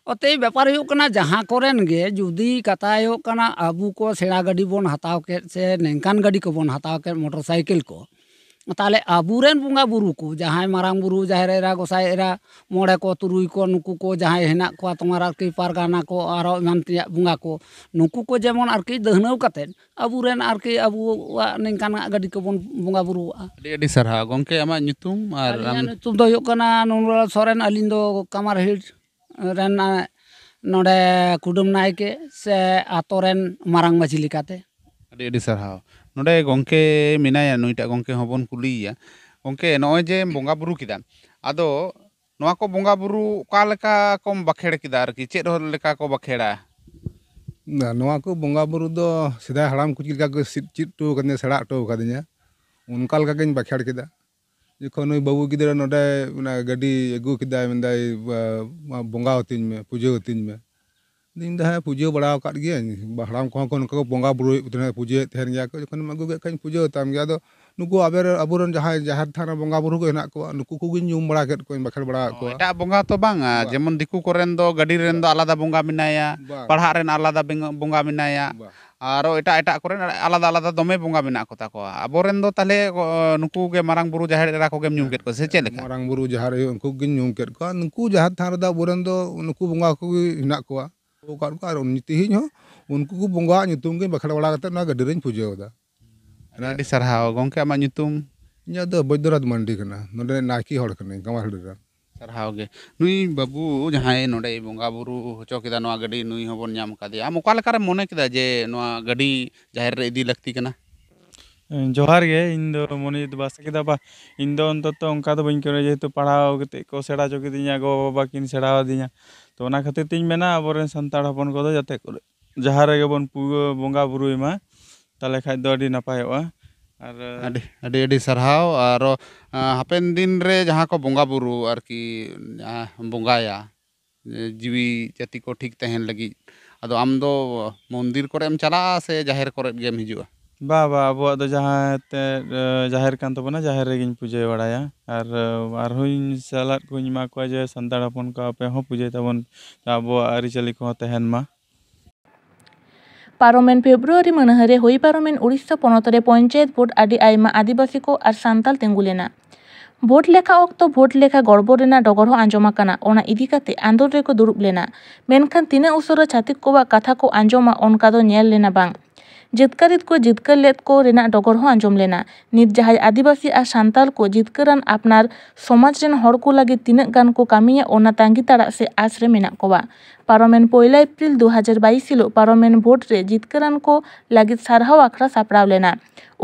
ᱚᱛᱮᱭ ᱵᱮᱯᱟᱨ ᱦᱩᱭᱩᱜ ᱠᱟᱱᱟ, ᱡᱟᱦᱟᱸ ᱠᱚᱨᱮᱱ ᱜᱮ ᱡᱩᱫᱤ ᱠᱟᱛᱷᱟ ᱦᱩᱭᱩᱜ ᱠᱟᱱᱟ, ᱟᱵᱚ ᱠᱚ ᱥᱮᱬᱟ ᱜᱟᱹᱰᱤ ᱵᱚᱱ ᱦᱟᱛᱟᱣ ᱠᱮᱫ ᱥᱮ ᱱᱤᱝᱠᱟᱱ ᱜᱟᱹᱰᱤ ᱠᱚᱵᱚᱱ ᱦᱟᱛᱟᱣ ᱠᱮᱫ, ᱢᱚᱴᱚᱨ ᱥᱟᱭᱠᱮᱞ ᱠᱚ, ᱛᱟᱦᱚᱞᱮ ᱟᱵᱚᱨᱮᱱ ᱵᱚᱸᱜᱟ ᱵᱩᱨᱩ ᱠᱚ, ᱡᱟᱦᱟᱸᱭ ᱢᱟᱨᱟᱝ ᱵᱩᱨᱩ, ᱡᱟᱦᱮᱨ ᱮᱨᱟ, ᱜᱚᱸᱥᱟᱭ ᱮᱨᱟ, ᱢᱚᱬᱮ ᱠᱚ, ᱛᱩᱨᱩᱭ ᱠᱚ, ᱱᱩᱠᱩ ᱠᱚ ᱡᱟᱦᱟᱸᱭ ᱦᱮᱱᱟᱜ ᱠᱚᱣᱟ, ᱛᱳᱢᱟᱨ ᱟᱨᱠᱤ ᱯᱟᱨᱜᱟᱱᱟ ᱠᱚ, ᱟᱨᱚ ᱮᱢᱟᱱ ᱛᱮᱭᱟᱜ ᱵᱚᱸᱜᱟ ᱠᱚ, ᱱᱩᱠᱩ ᱠᱚ ᱡᱮᱢᱚᱱ ᱟᱨᱠᱤ ᱫᱟᱹᱦᱱᱟᱹᱣ ᱠᱟᱛᱮᱫ ᱟᱵᱚᱨᱮᱱ ᱟᱨᱠᱤ ᱟᱵᱚᱣᱟᱜ ᱱᱤᱝᱠᱟᱱᱟᱜ ᱜᱟᱹᱰᱤ ᱠᱚᱵᱚᱱ ᱵᱚᱸᱜᱟ ᱵᱩᱨᱩᱣᱟᱜᱼᱟ᱾ ᱟᱹᱰᱤ ᱟᱹᱰᱤ ᱥᱟᱨᱦᱟᱣ ᱜᱚᱢᱠᱮ, ᱟᱢᱟᱜ ᱧᱩᱛᱩᱢ ᱟᱨ ᱟᱢ? ᱟᱹᱞᱤᱧᱟᱜ ᱧᱩᱛᱩᱢ ᱫᱚ ᱦᱩᱭᱩᱜ ᱠᱟᱱᱟ ᱱᱩᱨᱩᱞ ᱥᱚᱨᱮᱱ, ᱟᱹᱞᱤᱧ ᱫᱚ ᱠᱟᱢᱟᱨᱦᱤᱲ ᱨᱮᱱ, ᱟ, ᱱᱚᱰᱮ ᱠᱩᱰᱟᱹᱢ ᱱᱟᱭᱠᱮ ᱥᱮ ᱟᱛᱳ ᱨᱮᱱ ᱢᱟᱨᱟᱝ ᱢᱟᱹᱡᱷᱤ ᱞᱮᱠᱟᱛᱮ᱾ ᱟᱹᱰᱤ ᱟᱹᱰᱤ ᱥᱟᱨᱦᱟᱣ᱾ ᱱᱚᱰᱮ ᱜᱚᱢᱠᱮ ᱢᱮᱱᱟᱭᱟ, ᱱᱩᱭᱴᱟᱜ ᱜᱚᱢᱠᱮ ᱦᱚᱸᱵᱚᱱ ᱠᱩᱞᱤᱭᱮᱭᱟ᱾ ᱜᱚᱢᱠᱮ, ᱱᱚᱜᱼᱚᱭ ᱡᱮ ᱵᱚᱸᱜᱟ ᱵᱩᱨᱩ ᱠᱮᱫᱟ, ᱟᱫᱚ ᱱᱚᱣᱟ ᱠᱚ ᱵᱚᱸᱜᱟ ᱵᱩᱨᱩ ᱚᱠᱟ ᱞᱮᱠᱟ ᱠᱚᱢ ᱵᱟᱠᱷᱮᱲ ᱠᱮᱫᱟ ᱟᱨᱠᱤ? ᱪᱮᱫ ᱞᱮᱠᱟ ᱠᱚ ᱵᱟᱠᱷᱮᱲᱟ? ᱱᱚᱣᱟ ᱠᱚ ᱵᱚᱸᱜᱟ ᱵᱩᱨᱩ ᱫᱚ ᱥᱮᱫᱟᱭ ᱦᱟᱲᱟᱢ ᱠᱚ ᱪᱮᱫ ᱞᱮᱠᱟ ᱠᱚ ᱪᱮᱫ ᱦᱚᱴᱚ ᱟᱠᱟᱫᱤᱧᱟ, ᱥᱮᱬᱟ ᱦᱚᱴᱚ ᱟᱠᱟᱫᱤᱧᱟ, ᱚᱱᱠᱟ ᱞᱮᱠᱟ ᱜᱤᱧ ᱵᱟᱠᱷᱮᱲ ᱠᱮᱫᱟ᱾ ᱡᱚᱠᱷᱚᱱ ᱱᱩᱭ ᱵᱟᱹᱵᱩ ᱜᱤᱫᱽᱨᱟᱹ ᱱᱚᱰᱮ ᱚᱱᱟ ᱜᱟᱹᱰᱤ ᱟᱹᱜᱩ ᱠᱮᱫᱟᱭ, ᱢᱮᱱᱫᱟᱭ, "ᱵᱟ-, ᱵᱚᱸᱜᱟ ᱟᱹᱛᱤᱧ ᱢᱮ, ᱯᱩᱡᱟᱹ ᱟᱹᱛᱤᱧ ᱢᱮ", ᱤᱧ ᱫᱚ ᱦᱮᱸ ᱯᱩᱡᱟᱹ ᱵᱟᱲᱟ ᱟᱠᱟᱫ ᱜᱤᱭᱟᱹᱧ, ᱦᱟᱲᱟᱢ ᱠᱚᱦᱚᱸ ᱠᱚ ᱱᱚᱝᱠᱟ ᱠᱚ ᱵᱚᱸᱜᱟ ᱵᱩᱨᱩᱭᱮᱫ ᱠᱚ ᱛᱟᱦᱮᱱᱟ, ᱯᱩᱡᱟᱹᱭᱮᱫ ᱛᱟᱦᱮᱱ ᱜᱮᱭᱟ ᱠᱚ, ᱡᱚᱠᱷᱚᱱᱮᱢ ᱟᱹᱜᱩ ᱠᱮᱫ ᱠᱷᱟᱱ ᱯᱩᱡᱟᱹ ᱟᱛᱟᱢ ᱜᱮ᱾ ᱟᱫᱚ ᱱᱩᱠᱩ ᱟᱵᱮᱨ-, ᱟᱵᱚᱨᱮᱱ ᱡᱟᱦᱟᱸᱭ ᱡᱟᱦᱮᱨ ᱛᱷᱟᱱ ᱨᱮ ᱵᱚᱸᱜᱟ ᱵᱩᱨᱩ ᱠᱚ ᱦᱮᱱᱟᱜ ᱠᱚᱣᱟ, ᱱᱩᱠᱩ ᱠᱚᱜᱮᱧ ᱧᱩᱢ ᱵᱟᱲᱟ ᱠᱮᱫ ᱠᱚᱣᱟᱧ, ᱵᱟᱠᱷᱮᱲ ᱵᱟᱲᱟ ᱟᱠᱚᱣᱟ᱾ ᱮᱴᱟᱜ ᱵᱚᱸᱜᱟ ᱛᱚ ᱵᱟᱝ, ᱵᱟᱝ᱾ ᱡᱮᱢᱚᱱ ᱫᱤᱠᱩ ᱠᱚᱨᱮᱱ ᱫᱚ ᱜᱟᱹᱰᱤ ᱨᱮᱱ ᱫᱚ ᱟᱞᱟᱫᱟ ᱵᱚᱸᱜᱟ ᱢᱮᱱᱟᱭᱟ, ᱵᱟᱝ᱾ ᱯᱟᱲᱦᱟᱜ ᱨᱮᱱ ᱟᱞᱟᱫᱟ ᱵᱮᱝ-, ᱵᱚᱸᱜᱟ ᱢᱮᱱᱟᱭᱟ, ᱵᱟᱝ᱾ ᱟᱨᱚ ᱮᱴᱟᱜ ᱮᱴᱟᱜ ᱠᱚᱨᱮᱱ ᱟᱞᱟᱫᱟ ᱟᱞᱟᱫᱟ ᱫᱚᱢᱮ ᱵᱚᱸᱜᱟ ᱢᱮᱱᱟᱜ ᱠᱚ ᱛᱟᱠᱚᱣᱟ᱾ ᱟᱵᱚᱨᱮᱱ ᱫᱚ ᱛᱟᱦᱚᱞᱮ, ᱚ, ᱱᱩᱠᱩ ᱜᱮ ᱢᱟᱨᱟᱝ ᱵᱩᱨᱩ ᱡᱟᱦᱮᱨ ᱮᱨᱟ ᱠᱚᱜᱮᱢ ᱧᱩᱢ ᱠᱮᱫ ᱠᱚᱣᱟ ᱥᱮ ᱪᱮᱫ ᱞᱮᱠᱟ? ᱢᱟᱨᱟᱝ ᱵᱩᱨᱩ ᱡᱟᱦᱮᱨ ᱟᱭᱳ ᱩᱱᱠᱩ ᱜᱮᱧ ᱧᱩᱢ ᱠᱮᱫ ᱠᱚᱣᱟ᱾ ᱱᱩᱠᱩ ᱡᱟᱦᱮᱨ ᱛᱷᱟᱱ ᱨᱮᱫᱚ ᱟᱵᱚᱨᱮᱱ ᱫᱚ ᱱᱩᱠᱩ ᱵᱚᱸᱜᱟ ᱠᱚᱜᱮ ᱦᱮᱱᱟᱜ ᱠᱚᱣᱟ᱾ ᱟᱠᱟᱫ ᱠᱚᱣᱟ᱾ ᱟᱨ ᱩᱱᱤ ᱛᱮᱦᱮᱧ ᱦᱚᱸ ᱩᱱᱠᱩ ᱠᱚ ᱵᱚᱸᱜᱟᱣᱟᱜ ᱧᱩᱛᱩᱢ ᱜᱮ ᱵᱟᱠᱷᱮᱲ ᱵᱟᱲᱟ ᱠᱟᱛᱮ ᱱᱚᱣᱟ ᱜᱟᱹᱰᱤ ᱨᱮᱧ ᱯᱩᱡᱟᱹᱣ ᱮᱫᱟ᱾ ᱟᱹᱰᱤ ᱟᱹᱰᱤ ᱥᱟᱨᱦᱟᱣ ᱜᱚᱢᱠᱮ, ᱟᱢᱟᱜ ᱧᱩᱛᱩᱢ? ᱤᱧᱟᱹᱜ ᱫᱚ ᱵᱳᱭᱫᱚᱱᱟᱛᱷ ᱢᱟᱱᱰᱤ ᱠᱟᱱᱟ, ᱱᱚᱰᱮ ᱱᱟᱭᱠᱮ ᱦᱚᱲ ᱠᱟᱹᱱᱟᱹᱧ ᱠᱟᱢᱟᱨᱦᱟᱹᱲᱤ ᱨᱮᱱ᱾ ᱥᱟᱨᱦᱟᱣ ᱜᱮ᱾ ᱱᱩᱭ ᱵᱟᱹᱵᱩ ᱡᱟᱦᱟᱸᱭ ᱱᱚᱰᱮᱭ ᱵᱚᱸᱜᱟ ᱵᱩᱨᱩ ᱦᱚᱪᱚ ᱠᱮᱫᱟ ᱱᱚᱣᱟ ᱜᱟᱹᱰᱤ, ᱱᱩᱭ ᱦᱚᱸᱵᱚᱱ ᱧᱟᱢ ᱠᱟᱫᱮᱭᱟ᱾ ᱟᱢ ᱚᱠᱟ ᱞᱮᱠᱟᱨᱮᱢ ᱢᱚᱱᱮ ᱠᱮᱫᱟ ᱡᱮ ᱱᱚᱣᱟ ᱜᱟᱹᱰᱤ ᱡᱟᱦᱮᱨ ᱨᱮ ᱤᱫᱤ ᱞᱟᱹᱠᱛᱤ ᱠᱟᱱᱟ? ᱡᱚᱦᱟᱨ ᱜᱮ᱾ ᱤᱧ ᱫᱚ ᱢᱚᱱᱤᱡᱤᱛ ᱵᱟᱥᱠᱮ ᱫᱟ ᱵᱟ-, ᱤᱧ ᱫᱚ ᱚᱱᱛᱚᱛᱚ ᱚᱱᱠᱟ ᱫᱚ ᱵᱟᱹᱧ ᱠᱚᱨᱟᱣᱟ, ᱡᱮᱦᱮᱛᱩ ᱯᱟᱲᱦᱟᱣ ᱠᱟᱛᱮ ᱠᱚ ᱥᱮᱬᱟ ᱦᱚᱪᱚ ᱠᱤᱫᱤᱧᱟ, ᱜᱚ ᱵᱟᱵᱟ ᱠᱤᱱ ᱥᱮᱬᱟ ᱟᱹᱫᱤᱧᱟ᱾ ᱛᱚ ᱚᱱᱟ ᱠᱷᱟᱹᱛᱤᱨ ᱛᱤᱧ ᱢᱮᱱᱟ ᱟᱵᱚᱨᱮᱱ ᱥᱟᱱᱛᱟᱲ ᱦᱚᱯᱚᱱ ᱠᱚᱫᱚ ᱡᱟᱛᱮ ᱠᱚ ᱡᱟᱦᱟᱸ ᱨᱮᱜᱮ ᱵᱚᱱ ᱯᱩ-, ᱵᱚᱸᱜᱟ ᱵᱩᱨᱩᱭ ᱢᱟ, ᱛᱟᱦᱚᱞᱮ ᱠᱷᱟᱡ ᱫᱚ ᱟᱹᱰᱤ ᱱᱟᱯᱟᱭᱚᱜᱼᱟ᱾ ᱟᱨ ᱟᱹᱰᱤ, ᱟᱹᱰᱤ, ᱟᱹᱰᱤ ᱥᱟᱨᱦᱟᱣ᱾ ᱟᱨᱚ, ᱟᱸ, ᱦᱟᱯᱮᱱ ᱫᱤᱱ ᱨᱮ ᱡᱟᱦᱟᱸ ᱠᱚ ᱵᱚᱸᱜᱟ ᱵᱩᱨᱩ ᱟᱨᱠᱤ, ᱟᱸ, ᱵᱚᱸᱜᱟᱭᱟ, ᱡᱤᱣᱤ ᱡᱟᱹᱛᱤ ᱠᱚ ᱴᱷᱤᱠ ᱛᱟᱦᱮᱱ ᱞᱟᱹᱜᱤᱫ, ᱟᱫᱚ ᱟᱢ ᱫᱚ ᱢᱚᱱᱫᱤᱨ ᱠᱚᱨᱮ ᱮᱢ ᱪᱟᱞᱟᱜᱼᱟ ᱥᱮ ᱡᱟᱦᱮᱨ ᱠᱚᱨᱮ ᱜᱮᱢ ᱦᱤᱡᱩᱜᱼᱟ? ᱵᱟ, ᱵᱟ, ᱟᱵᱚᱣᱟᱜ ᱫᱚ ᱡᱟᱦᱟᱸ ᱛᱮ, ᱮ, ᱡᱟᱦᱮᱨ ᱠᱟᱱ ᱛᱟᱵᱚᱱᱟ, ᱡᱟᱦᱮᱨ ᱨᱮᱜᱮᱧ ᱯᱩᱡᱟᱹ ᱵᱟᱲᱟᱭᱟ᱾ ᱟᱨ, ᱮ, ᱟᱨᱦᱚᱸᱧ ᱥᱟᱞᱟᱫ ᱠᱚᱧ ᱮᱢᱟ ᱠᱚᱣᱟ ᱡᱮ, "ᱥᱟᱱᱛᱟᱲ ᱦᱚᱯᱚᱱ ᱠᱚ, ᱟᱯᱮ ᱦᱚᱸ ᱯᱩᱡᱟᱹᱭ ᱛᱟᱵᱚᱱ, ᱟᱵᱚᱣᱟᱜ ᱟᱹᱨᱤᱪᱟᱹᱞᱤ ᱠᱚᱦᱚᱸ ᱛᱟᱦᱮᱱ ᱢᱟ᱾" ᱯᱟᱨᱚᱢᱮᱱ ᱯᱷᱮᱵᱽᱨᱩᱣᱟᱨᱤ ᱢᱟᱹᱱᱦᱟᱹ ᱨᱮ ᱦᱩᱭ ᱯᱟᱨᱚᱢᱮᱱ ᱩᱲᱤᱥᱥᱟ ᱯᱚᱱᱚᱛ ᱨᱮ ᱯᱚᱧᱪᱟᱭᱮᱛ ᱵᱷᱳᱴ ᱟᱹᱰᱤ ᱟᱭᱢᱟ ᱟᱹᱫᱤᱵᱟᱹᱥᱤ ᱠᱚ ᱟᱨ ᱥᱟᱱᱛᱟᱞ ᱛᱤᱸᱜᱩ ᱞᱮᱱᱟ᱾ ᱵᱷᱳᱴ ᱞᱮᱠᱷᱟ ᱚᱠᱛᱚ ᱵᱷᱳᱴ ᱞᱮᱠᱷᱟ ᱜᱚᱲᱵᱚᱲ ᱨᱮᱱᱟᱜ ᱰᱚᱜᱚᱨ ᱦᱚᱸ ᱟᱸᱡᱚᱢ ᱟᱠᱟᱱᱟ᱾ ᱚᱱᱟ ᱤᱫᱤ ᱠᱟᱛᱮ ᱟᱸᱫᱳᱲ ᱨᱮᱠᱚ ᱫᱩᱲᱩᱵ ᱞᱮᱱᱟ᱾ ᱢᱮᱱᱠᱷᱟᱱ ᱛᱤᱱᱟᱹᱜ ᱩᱥᱟᱹᱨᱟ ᱪᱷᱟᱹᱛᱤᱠ ᱠᱚᱣᱟᱜ ᱠᱟᱛᱷᱟ ᱠᱚ ᱟᱸᱡᱚᱢᱟ, ᱚᱱᱠᱟ ᱫᱚ ᱧᱮᱞ ᱞᱮᱱᱟ ᱵᱟᱝ᱾ ᱡᱤᱛᱠᱟᱹᱨᱤᱛ ᱠᱚ ᱡᱤᱛᱠᱟᱹᱨ ᱞᱮᱫ ᱠᱚ ᱨᱮᱱᱟᱜ ᱰᱚᱜᱚᱨ ᱦᱚᱸ ᱟᱸᱡᱚᱢ ᱞᱮᱱᱟ᱾ ᱱᱤᱛ ᱡᱟᱦᱟᱸᱭ ᱟᱹᱫᱤᱵᱟᱹᱥᱤ ᱟᱨ ᱥᱟᱱᱛᱟᱲ ᱠᱚ ᱡᱤᱛᱠᱟᱹᱨᱟᱱ ᱟᱯᱱᱟᱨ ᱥᱚᱢᱟᱡᱽ ᱨᱮᱱ ᱦᱚᱲ ᱠᱚ ᱞᱟᱹᱜᱤᱫ ᱛᱤᱱᱟᱹᱜ ᱜᱟᱱ ᱠᱚ ᱠᱟᱹᱢᱤᱭᱟ, ᱚᱱᱟ ᱛᱟᱺᱜᱤ ᱛᱟᱲᱟᱜ ᱥᱮ ᱟᱸᱥ ᱨᱮ ᱢᱮᱱᱟᱜ ᱠᱚᱣᱟ᱾ ᱯᱟᱨᱚᱢᱮᱱ ᱯᱚᱭᱞᱟ ᱮᱯᱨᱤᱞ ᱫᱩ ᱦᱟᱡᱟᱨ ᱵᱟᱭᱤᱥ ᱦᱤᱞᱳᱜ ᱯᱟᱨᱚᱢᱮᱱ ᱵᱷᱳᱴ ᱨᱮ ᱡᱤᱛᱠᱟᱹᱨᱟᱱ ᱠᱚ ᱞᱟᱹᱜᱤᱫ ᱥᱟᱨᱦᱟᱣ ᱟᱠᱷᱲᱟ ᱥᱟᱯᱲᱟᱣ ᱞᱮᱱᱟ᱾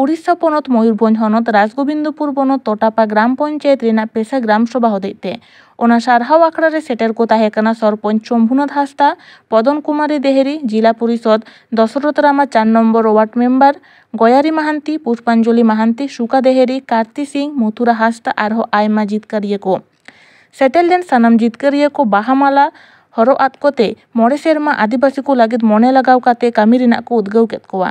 ᱩᱲᱤᱥᱥᱟ ᱯᱚᱱᱚᱛ ᱢᱚᱭᱩᱨᱵᱷᱚᱸᱡᱽ ᱦᱚᱱᱚᱛ ᱨᱟᱡᱽᱜᱳᱵᱤᱱᱫᱚᱯᱩᱨ ᱵᱚᱱᱚᱛ ᱛᱚᱴᱟᱯᱟ ᱜᱨᱟᱢ ᱯᱚᱧᱪᱟᱭᱮᱛ ᱨᱮᱱᱟᱜ ᱯᱮᱥᱟ ᱜᱨᱟᱢ ᱥᱚᱵᱷᱟ ᱦᱚᱛᱮᱡ ᱛᱮ᱾ ᱚᱱᱟ ᱥᱟᱨᱦᱟᱣ ᱟᱠᱷᱲᱟ ᱨᱮ ᱥᱮᱴᱮᱨ ᱠᱚ ᱛᱟᱦᱮᱸ ᱠᱟᱱᱟ ᱥᱚᱨᱯᱚᱧᱪ ᱥᱚᱢᱵᱷᱩᱱᱟᱛᱷ ᱦᱟᱸᱥᱫᱟ, ᱯᱚᱫᱚᱱ ᱠᱩᱢᱟᱨᱤ ᱫᱮᱦᱮᱨᱤ, ᱡᱤᱞᱟ ᱯᱚᱨᱤᱥᱚᱫ ᱫᱚᱥᱚᱨᱚᱛᱷ ᱨᱟᱢᱟ ᱪᱟᱨ number word member ᱜᱚᱭᱟᱨᱤ Mohanty, ᱯᱩᱥᱯᱟᱧᱡᱚᱞᱤ Mohanty, ᱥᱩᱠᱟ ᱫᱮᱦᱮᱨᱤ, ᱠᱟᱨᱛᱤ ᱥᱤᱝ, ᱢᱚᱛᱷᱩᱨᱟ ᱦᱟᱸᱥᱫᱟ ᱟᱨᱦᱚᱸ ᱟᱭᱢᱟ ᱡᱤᱛᱠᱟᱹᱨᱤᱭᱟᱹ ᱠᱚ᱾ ᱥᱮᱴᱮᱨ ᱞᱮᱱ ᱥᱟᱱᱟᱢ ᱡᱤᱛᱠᱟᱹᱨᱤᱭᱟᱹ ᱠᱚ ᱵᱟᱦᱟ ᱢᱟᱞᱟ ᱦᱚᱨᱚᱜ ᱟᱫ ᱠᱚᱛᱮ ᱢᱚᱬᱮ ᱥᱮᱨᱢᱟ ᱟᱹᱫᱤᱵᱟᱹᱥᱤ ᱠᱚ ᱞᱟᱹᱜᱤᱫ ᱢᱚᱱᱮ ᱞᱟᱜᱟᱣ ᱠᱟᱛᱮ ᱠᱟᱹᱢᱤ ᱨᱮᱱᱟᱜ ᱠᱚ ᱩᱫᱽᱜᱟᱹᱣ ᱠᱮᱫ ᱠᱚᱣᱟ᱾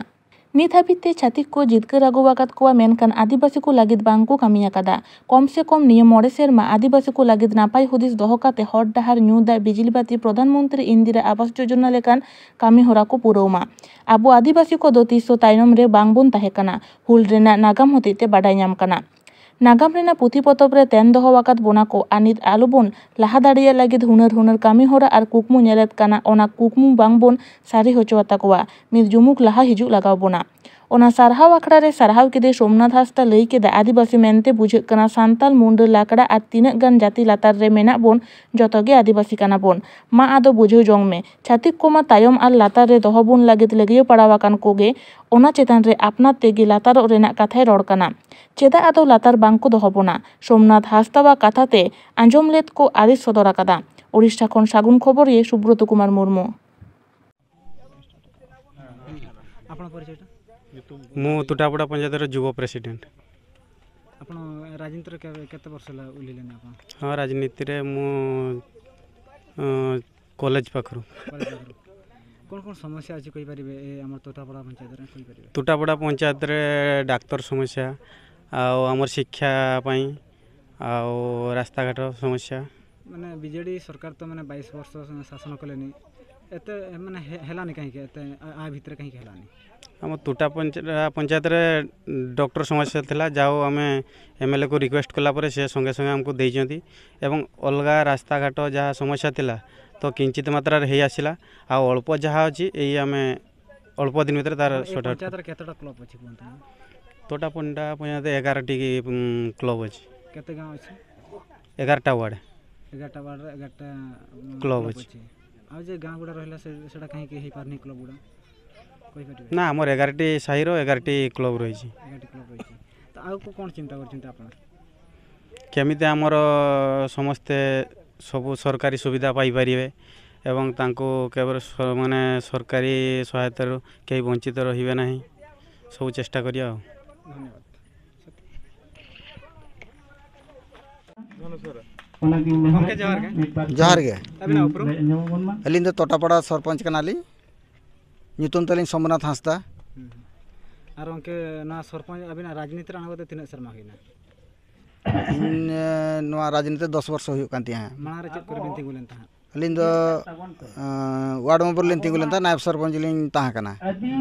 ᱱᱤᱛ ᱦᱟᱹᱵᱤᱡ ᱛᱮ ᱪᱷᱟᱹᱛᱤᱠ ᱠᱚ ᱡᱤᱛᱠᱟᱹᱨ ᱟᱹᱜᱩ ᱟᱠᱟᱫ ᱠᱚᱣᱟ, ᱢᱮᱱᱠᱷᱟᱱ ᱟᱹᱫᱤᱵᱟᱹᱥᱤ ᱠᱚ ᱞᱟᱹᱜᱤᱫ ᱵᱟᱝ ᱠᱚ ᱠᱟᱹᱢᱤ ᱟᱠᱟᱫᱟ᱾ ᱠᱚᱢ ᱥᱮ ᱠᱚᱢ ᱱᱤᱭᱟᱹ ᱢᱚᱬᱮ ᱥᱮᱨᱢᱟ ᱟᱹᱫᱤᱵᱟᱹᱥᱤ ᱠᱚ ᱞᱟᱹᱜᱤᱫ ᱱᱟᱯᱟᱭ ᱦᱩᱫᱤᱥ ᱫᱚᱦᱚ ᱠᱟᱛᱮ ᱦᱚᱨ ᱰᱟᱦᱟᱨ, ᱧᱩ ᱫᱟᱜ, ᱵᱤᱡᱽᱞᱤ ᱵᱟᱹᱛᱤ, ᱯᱨᱚᱫᱷᱟᱱ ᱢᱚᱱᱛᱨᱤ ᱤᱱᱫᱤᱨᱟ ᱟᱵᱟᱥ ᱡᱳᱡᱚᱱᱟ ᱞᱮᱠᱟᱱ ᱠᱟᱹᱢᱤ ᱦᱚᱨᱟ ᱠᱚ ᱯᱩᱨᱟᱹᱣ ᱢᱟ᱾ ᱟᱵᱚ ᱟᱹᱫᱤᱵᱟᱹᱥᱤ ᱠᱚᱫᱚ ᱛᱤᱥ ᱦᱚᱸ ᱛᱟᱭᱱᱚᱢ ᱨᱮ ᱵᱟᱝ ᱵᱚᱱ ᱛᱟᱦᱮᱸ ᱠᱟᱱᱟ᱾ ᱦᱩᱞ ᱨᱮᱱᱟᱜ ᱱᱟᱜᱟᱢ ᱦᱚᱛᱮᱡ ᱛᱮ ᱵᱟᱰᱟᱭ ᱧᱟᱢ ᱠᱟᱱᱟ᱾ ᱱᱟᱜᱟᱢ ᱨᱮᱱᱟᱜ ᱯᱩᱛᱷᱤ ᱯᱚᱛᱚᱵ ᱨᱮ ᱛᱮᱱ ᱫᱚᱦᱚ ᱟᱠᱟᱫ ᱵᱚᱱᱟ ᱠᱚ, ᱟᱨ ᱱᱤᱛ ᱟᱞᱚ ᱵᱚᱱ ᱞᱟᱦᱟ ᱫᱟᱲᱮᱭᱟᱜ ᱞᱟᱹᱜᱤᱫ ᱦᱩᱱᱟᱹᱨ ᱦᱩᱱᱟᱹᱨ ᱠᱟᱹᱢᱤ ᱦᱚᱨᱟ ᱟᱨ ᱠᱩᱠᱢᱩ ᱧᱮᱞᱮᱫ ᱠᱟᱱᱟ, ᱚᱱᱟ ᱠᱩᱠᱢᱩ ᱵᱟᱝ ᱵᱚᱱ ᱥᱟᱹᱨᱤ ᱦᱚᱪᱚ ᱟᱛᱟ ᱠᱚᱣᱟ᱾ ᱢᱤᱫ ᱡᱩᱢᱩᱠ ᱞᱟᱦᱟ ᱦᱤᱡᱩᱜ ᱞᱟᱜᱟᱣ ᱵᱚᱱᱟ᱾ ᱚᱱᱟ ᱥᱟᱨᱦᱟᱣ ᱟᱠᱷᱲᱟ ᱨᱮ ᱥᱟᱨᱦᱟᱣ ᱠᱮᱫᱮ ᱥᱳᱢᱱᱟᱛᱷ ᱦᱟᱸᱥᱫᱟ ᱞᱟᱹᱭ ᱠᱮᱫᱟ, ᱟᱹᱫᱤᱵᱟᱹᱥᱤ ᱢᱮᱱᱛᱮ ᱵᱩᱡᱷᱟᱹᱜ ᱠᱟᱱᱟ ᱥᱟᱱᱛᱟᱞ, ᱢᱩᱱᱰᱟᱹ, ᱞᱟᱠᱲᱟ ᱟᱨ ᱛᱤᱱᱟᱹᱜ ᱜᱟᱱ ᱡᱟᱹᱛᱤ ᱞᱟᱛᱟᱨ ᱨᱮ ᱢᱮᱱᱟᱜ ᱵᱚᱱ, ᱡᱚᱛᱚ ᱜᱮ ᱟᱹᱫᱤᱵᱟᱹᱥᱤ ᱠᱟᱱᱟ ᱵᱚᱱ᱾ ᱢᱟ ᱟᱫᱚ ᱵᱩᱡᱷᱟᱹᱣ ᱡᱚᱝ ᱢᱮ, ᱪᱷᱟᱹᱛᱤᱠ ᱠᱚᱢᱟ ᱛᱟᱭᱚᱢ ᱟᱨ ᱞᱟᱛᱟᱨ ᱨᱮ ᱫᱚᱦᱚ ᱵᱚᱱ ᱞᱟᱹᱜᱤᱫ ᱞᱟᱹᱜᱤᱭᱟᱹ ᱯᱟᱲᱟᱣ ᱟᱠᱟᱱ ᱠᱚᱜᱮ, ᱚᱱᱟ ᱪᱮᱛᱟᱱ ᱨᱮ ᱟᱯᱱᱟᱨ ᱛᱮᱜᱮ ᱞᱟᱛᱟᱨᱚᱜ ᱨᱮᱱᱟᱜ ᱠᱟᱛᱷᱟᱭ ᱨᱚᱲ ᱠᱟᱱᱟ᱾ ᱪᱮᱫᱟᱜ ᱟᱫᱚ ᱞᱟᱛᱟᱨ ᱵᱟᱝ ᱠᱚ ᱫᱚᱦᱚ ᱵᱚᱱᱟ? ᱥᱳᱢᱱᱟᱛᱷ ᱦᱟᱸᱥᱫᱟᱣᱟᱜ ᱠᱟᱛᱷᱟ ᱛᱮ ᱟᱸᱡᱚᱢ ᱞᱮᱫ ᱠᱚ ᱟᱹᱲᱤᱥ ᱥᱚᱫᱚᱨ ᱟᱠᱟᱫᱟ᱾ ᱳᱰᱤᱥᱟ ᱠᱷᱚᱱ ᱥᱟᱹᱜᱩᱱ ᱠᱷᱚᱵᱚᱨᱤᱭᱟᱹ ᱥᱩᱵᱨᱚᱛ ᱠᱩᱢᱟᱨ ᱢᱩᱨᱢᱩ᱾ ᱟᱯᱱᱟᱨ ᱯᱚᱨᱤᱪᱚᱭ ᱴᱟ? ମୁଁ ତୁଟାପଡ଼ା ପଞ୍ଚାୟତର ଯୁବ ପ୍ରେସିଡେଣ୍ଟ। ଆପଣ ରାଜନୀତିରେ କେବେ, କେତେ ବର୍ଷ ହେଲା ଓହ୍ଲେଇଲେଣି ଆପଣ? ହଁ, ରାଜନୀତିରେ ମୁଁ, ଅ, କଲେଜ ପାଖରୁ। କଲେଜ ପାଖରୁ। କ'ଣ କ'ଣ ସମସ୍ୟା ଅଛି କହିପାରିବେ ଏ ଆମର ତୋଟାପଡ଼ା ପଞ୍ଚାୟତରେ, କହିପାରିବେ? ତୁଟାପଡ଼ା ପଞ୍ଚାୟତରେ ଡାକ୍ତର ସମସ୍ୟା, ଆଉ ଆମର ଶିକ୍ଷା ପାଇଁ, ଆଉ ରାସ୍ତାଘାଟ ସମସ୍ୟା। ମାନେ ବିଜେଡି ସରକାର ତ ମାନେ ବାଇଶ ବର୍ଷ ଶାସନ କଲେନି, ଏତେ ମାନେ ହେ-, ହେଲାନି କାହିଁକି, ଏତେ ଆ, ଆ ଭିତରେ କାହିଁକି ହେଲାନି? ଆମ ତୁଟା ପଞ୍ଚ-, ପଞ୍ଚାୟତରେ ଡକ୍ଟର ସମସ୍ୟା ଥିଲା, ଯାହା ହଉ ଆମେ ଏମ୍ଏଲ୍ଏକୁ ରିକ୍ୱେଷ୍ଟ କଲା ପରେ ସେ ସଙ୍ଗେ ସଙ୍ଗେ ଆମକୁ ଦେଇଛନ୍ତି। ଏବଂ ଅଲଗା ରାସ୍ତାଘାଟ ଯାହା ସମସ୍ୟା ଥିଲା, ତ କିଞ୍ଚିତ ମାତ୍ରାରେ ହେଇ ଆସିଲା। ଆଉ ଅଳ୍ପ ଯାହା ଅଛି, ଏଇ ଆମେ ଅଳ୍ପ ଦିନ ଭିତରେ ତାର ଏ ସର୍ଟ ଆଉଟ୍। ପଞ୍ଚାୟତରେ କେତେଟା କ୍ଲବ ଅଛି କୁହନ୍ତୁ ନା? ତୋଟାପଣ୍ଡା ପଞ୍ଚାୟତ ଏଗାରଟି, ଉଁ, କ୍ଲବ ଅଛି। କେତେ ଗାଁ ଅଛି? ଏଗାରଟା ୱାର୍ଡ। ଏଗାରଟା ୱାର୍ଡରେ ଏଗାରଟା, ଉଁ, କ୍ଲବ କ୍ଲବ ଅଛି। ଅଛି। ଆଉ ଯେ ଗାଁ ଗୁଡ଼ା ରହିଲା, ସେ, ସେଟା କାହିଁକି ହେଇପାରୁନି କ୍ଲବ ଗୁଡ଼ା, କହିପାରିବେ? ନା, ଆମର ଏଗାରଟି ସାହିର ଏଗାରଟି କ୍ଲବ ରହିଛି। ଏଗାରଟି କ୍ଲବ ରହିଛି। ତ ଆଗକୁ କ'ଣ ଚିନ୍ତା କରିଛନ୍ତି ଆପଣ? କେମିତି ଆମର ସମସ୍ତେ ସବୁ ସରକାରୀ ସୁବିଧା ପାଇପାରିବେ ଏବଂ ତାଙ୍କୁ କେବେ ସ-, ମାନେ ସରକାରୀ ସହାୟତାରୁ କେହି ବଞ୍ଚିତ ରହିବେ ନାହିଁ, ସବୁ ଚେଷ୍ଟା କରିବା ଆଉ। ଧନ୍ୟବାଦ। ᱜᱚᱢᱠᱮ, ᱡᱚᱦᱟᱨ ᱜᱮ᱾ ᱡᱚᱦᱟᱨ ᱜᱮ᱾ ᱟᱹᱵᱤᱱᱟᱜ ᱩᱯᱨᱩᱢ? ᱟᱹᱞᱤᱧ ᱫᱚ ᱛᱚᱴᱟᱯᱟᱲᱟ ᱥᱚᱨᱯᱚᱧᱪ ᱠᱟᱱᱟᱞᱤᱧ᱾ ᱧᱩᱛᱩᱢ ᱛᱟᱹᱞᱤᱧ ᱥᱳᱢᱱᱟᱛᱷ ᱦᱟᱸᱥᱫᱟ᱾ ᱦᱩᱸ᱾ ᱟᱨ ᱜᱚᱢᱠᱮ, ᱱᱚᱣᱟ ᱥᱚᱨᱯᱚᱧᱪ ᱟᱹᱵᱤᱱᱟᱜ ᱨᱟᱡᱽᱱᱤᱛᱤ ᱨᱮ ᱟᱬᱜᱚ ᱠᱟᱛᱮ ᱛᱤᱱᱟᱹᱜ ᱥᱮᱨᱢᱟ ᱦᱩᱭᱱᱟ? ᱤᱧ ᱱᱚᱣᱟ ᱨᱟᱡᱽᱱᱤᱛᱤ ᱫᱚᱥ ᱵᱚᱨᱥᱚ ᱦᱩᱭᱩᱜ ᱠᱟᱱ ᱛᱤᱧᱟᱹ᱾ ᱢᱟᱲᱟᱝ ᱨᱮ ᱪᱮᱫ ᱠᱚᱨᱮ ᱵᱤᱱ ᱛᱤᱸᱜᱩ ᱞᱮᱱ ᱛᱟᱦᱮᱸᱫ? ᱟᱹᱞᱤᱧ ᱫᱚ ᱣᱟᱨᱰ ᱢᱮᱢᱵᱟᱨ ᱞᱤᱧ ᱛᱤᱸᱜᱩ ᱞᱮᱱ ᱛᱟᱦᱮᱸᱫ, ᱱᱟᱭᱚᱵ ᱥᱚᱨᱯᱚᱧᱪ ᱞᱤᱧ ᱛᱟᱦᱮᱸ ᱠᱟᱱᱟ᱾